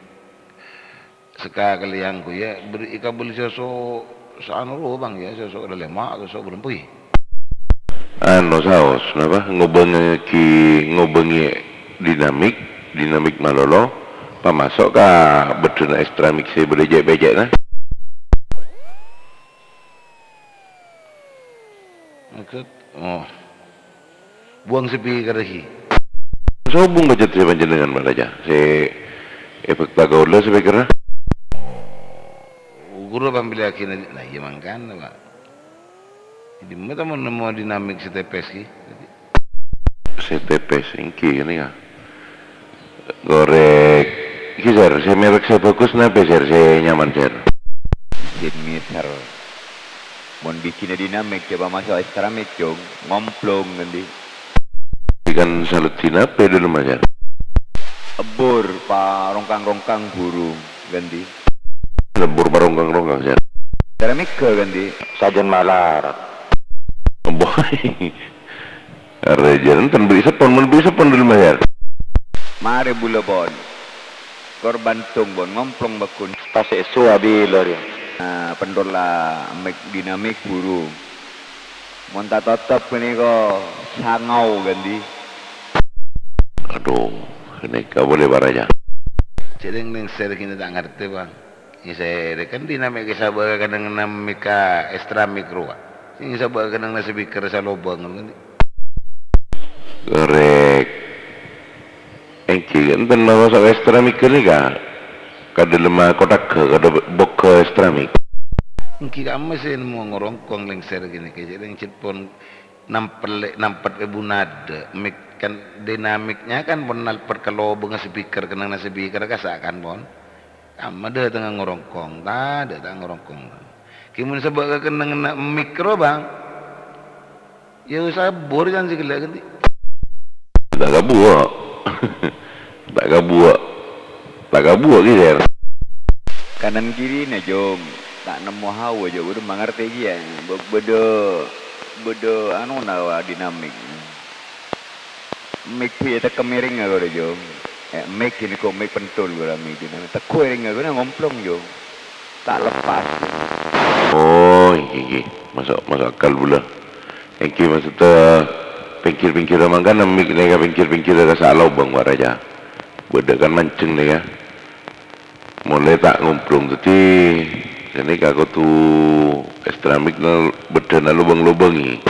sakalèyan, ghu, yâ, bâri' èkabellè soso sè anu rowa, Bang, yâ, soso dâlema', soso bârâmpa, ghi. Anu, saos, napa, ngobângaghi, ngobângè dinamik, dinamik malolo, pamaso' ka bâddhâna ekstra mik sè bâdâ jhâ'-pèjhâ'na. Maksud, oh. Buwâng speaker ghi. Sobung pajhât sè panjhennengngan, Pak Raja. Sè èbhâkta kaulâ speakerra. Ghuru pambelliaghina, nah, iyâ mangkana, Pak. Dimma ta' mon nemmo dinamik sè tepes ghi? Sè tepes, èngghi, ghânèka. Korèk. Iki, Sir, sè merek sè bhâghus napè, Sir, sè nyaman, Sir? Mesin mixer. Mon bigina dinamik, coba maso' ekstra mik, Jung. Ngomplong, ngendi? Ikan saluddin apa dulu, Mas, Sir? Ebbur, parongkang-rongkang buru, ngendi? Ebbur parongkang-rongkang, Sir. Cara mega, ngendi? Sajân malarat. Boy. Arè jhâ' enten bâri' seppon, mon bâri' seppon dulu, Mas, Yar. Marè bulâ, pon. Kor Bandung, pon, ngomplong bâkkun. Pas èso abila, rèya. Nah, pentolla mik dinamik buru. Mon ta' totop ghânèka sangau, gandhi. Adhu, ghânèka polè, Pak Raja. Jhâ' lèng-lèngser ghini ta' ngartè, Bang. Ngèsèrè kan dinamik èsabâ' ka kennengnganna mik ka ekstra mik rowa. Sè èsabâ' ka kennengnganna speaker salobâng ngono kan. Korèk. Èngghi enten maso' ekstra mik ghânèka. Ka dâlemma kothagghâ, ka dâ-, bogghâ ekstra mik. Èngghi kamma sè nemmo ngorongkong lèngser ghânèka, jhâ' lèng jhât pon nampel-, nampet è bunadâ', mik kan dinamiknya kan pon nalpet ka lobângnga speaker, kennengnganna speaker kassa' kan pon. Kamma dâtengnga ngorongkong, tadâ' ta' ngorongkong. Ghi mon sabâ' ka kennengnganna mik rowa, Bang. Ya, sabur can sè ghellâ' gandhi. Ta' kabuwâ'. Ta' kabuwâ'. Ta' kabuwâ' ghi, Sèr. Kanan kirina, Jung. Ta' nemmo hawa, jhâ' bâdâ mangartè kèya. Bâ-, bâdâ, bâdâ anona wa dinamik. Mik bhâi ètekkem èrèngnga ghârâ, Jung. Eh, mik ghânèka mik pentul ghârâ mik dinamik. Tegghu èrèngnga ghârâ ngomplong, Jung. Ta' lepas. Oh, èngghi, èngghi. Maso', maso' akal bulâ. Èngghi, maksodda pèngghir-pèngghirrâ mangkana mik nèka pèngghir-pèngghirrâ kassa' lobâng, Pak Raja. Bâdâ kan manjheng nèka. Molaè ta' ngomplong, dhâddhi ghânèka kodhu ekstra mik na-, bâddhâna lobâng-lobângè.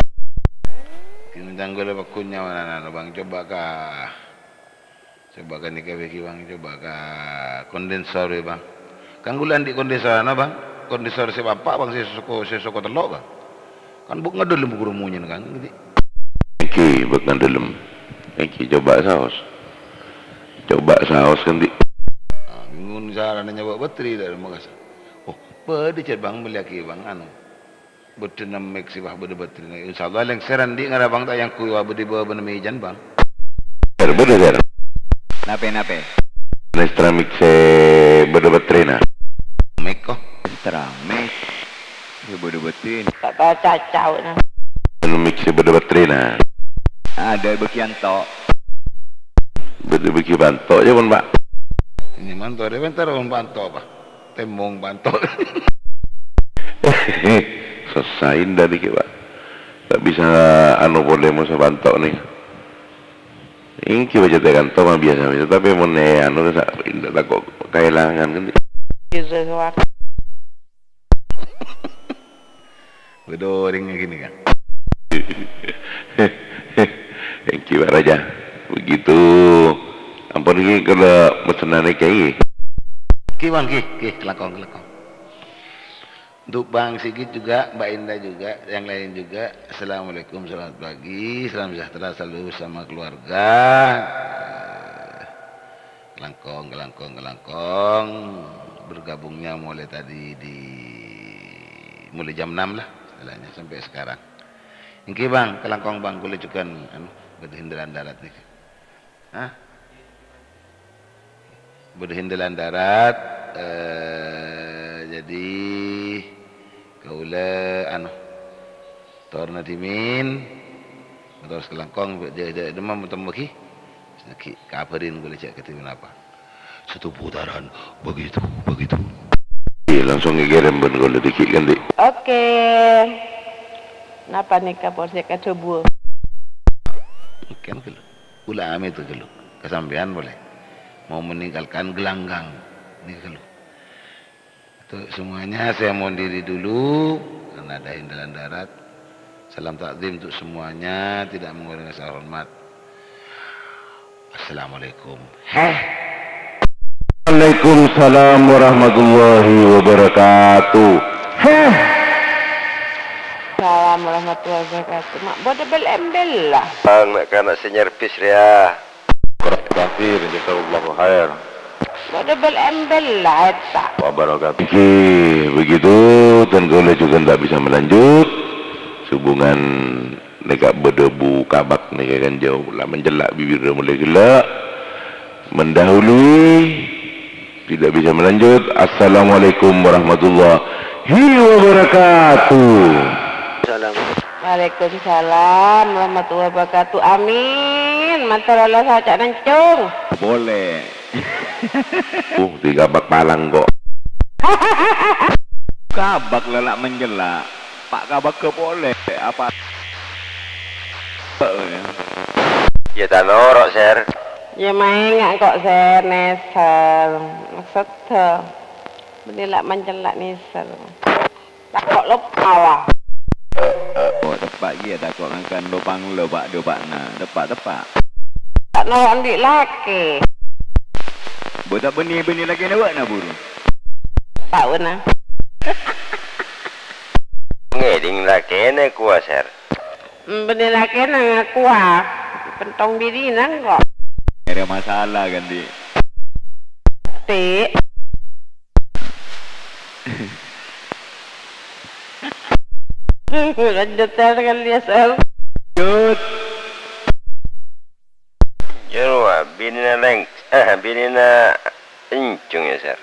Ghi mon tanggulâ paggun nyamanana, Bang, coba ka, coba ka nèka bâgi, Bang, coba ka kondensor, ya, Bang. Kan ghulâ andi' kondensorra, Bang. Kondensor sè pa'-empa', Bang, sè soko, sè soko tello', Bang. Kan bâk ngadâlem ghuru monyèn kan, gandhi. Èngghi, bâk ngadâlem. Èngghi, coba saos. Coba saos, gandhi. Ah, bingung carana nyabâ' batri dâ' Makassar. Oh, bâdâ jhât, Bang, mellèyaghi, Bang, anu. Bâddhâna mik sè wah bâdâ batrina. Insyaallah, lèngsèran dhi' ngara, Bang, ta' èyangghuy wah bâdâ bâbâna mèjân, Bang. Sèr, bâdâ, Sèr. Napè, napè? Ekstra mik sè bâdâ batrina. Mik, ko. Ekstra mik. Sè bâdâ batrina. Ta' tao cacau, nah. Anu mik sè bâdâ batrina. Adâ bâgiân to'. Bâdâ bâgi panto', ya, pon, Pak. Ini manto, ada bentar, pon, panto', Pak. Tèmbhâng panto'. Sossa Indah nèka, Pak. Ta' bisa anu polè maso' panto' nèka. Èngghi bâjâ tè kanto mah biyasa-biyasa, tapè mon è anu sa-, tako' kaèlangan kan. Bisa sewak. Bâdâ orèng ghini, Kang. Èngghi, Pak Raja. Begitu. Ampon, ghi, kaulâ messenna nèka, ghi. Ghi, Bang, ghi, ghi, kalangkong, kalangkong. Untuk Bang Sigit juga, Mbak Indah juga, yang lain juga. Assalamualaikum, selamat pagi, salam sejahtera selalu bersama keluarga. Kalangkong, kalangkong, kalangkong. Bergabungnya mulai tadi di, mulai jam enam lah, istilahnya, sampai sekarang. Èngghi, Bang, kalangkong, Bang, kaulâ jhughân, anu, bâdâ hindhâlan darat nèka. Hah? Bâdâ hindhâlan darat, eh, jadi kaulâ, anu, torna dhimèn, Terros kalangkong, bâ' jâ-, jâ-, demam, tem-, bâgi. Sakè' kabhârin kaulâ jâ' kadhi ponapa. Satu putaran, begitu, begitu. Iyâ, langsung èkèrèm bân kaulâ dâgghi' kan, Dik? Oke. Napa nèka polsek kadhâbuwâ? Kan ghâllu. Kaulâ amèt ghâllu. Ka sampèyan polè. Mau meninggalkan gelanggang. Nèka ghâllu. Untuk semuanya, saya mohon diri dulu, karena ada halangan darurat. Salam takzim untuk semuanya, tidak mengurangi rasa hormat. Assalamualaikum. Heh. Waalaikumsalam warahmatullahi wabarakatuh. Heh. Salam warahmatullahi wabarakatuh. Mak, bâdâ bel-embel la. Bang, nak kana' sè nyervis rèya. Kurang tafsir, jazakallahu khair. Bâdâ bel-embel la, èta. Wabarakatuh. Oke, begitu, dan kaulâ juga ndak bisa melanjut. Hubungan nèka bâdâ bu kabak nèka kan jhâu, la mencella' bibirra molaè ghellâ'. Mendahului, tidak bisa melanjut. Assalamualaikum warahmatullahi wabarakatuh. Salam. Waalaikumsalam warahmatullahi wabarakatuh. Amin. Mator Allah saca' nancung. Boleh. Uh, di kabak palang kok. Kabak lelak menjelak. Pak kabak ke boleh. Apa? Ya, ta' noro', Ser. Ya, maènga' kok, Ser, nèsèr. Maksudda, bânnè la' mancelak nèsèr. Tako' loppa, wa. Oh, teppa' kèya tako' ngangkan lopang lo, Pak, dupa'na. Teppa', teppa'. Ta' noro' andi' lakè. Bâdâ bânnè-bânnè lakèna bâ'na, buru. Tauna. Ngèdhing lakèna kowa, Ser. Bânnè lakèna ngakowa, pentong binèna engko'. Ngèrè masalah kan, Di'? Ti'. Lanjut, Sel, kali ya, Sel. Lanjut. Jârowa, binèna lèng-, binèna encong ya, Sel.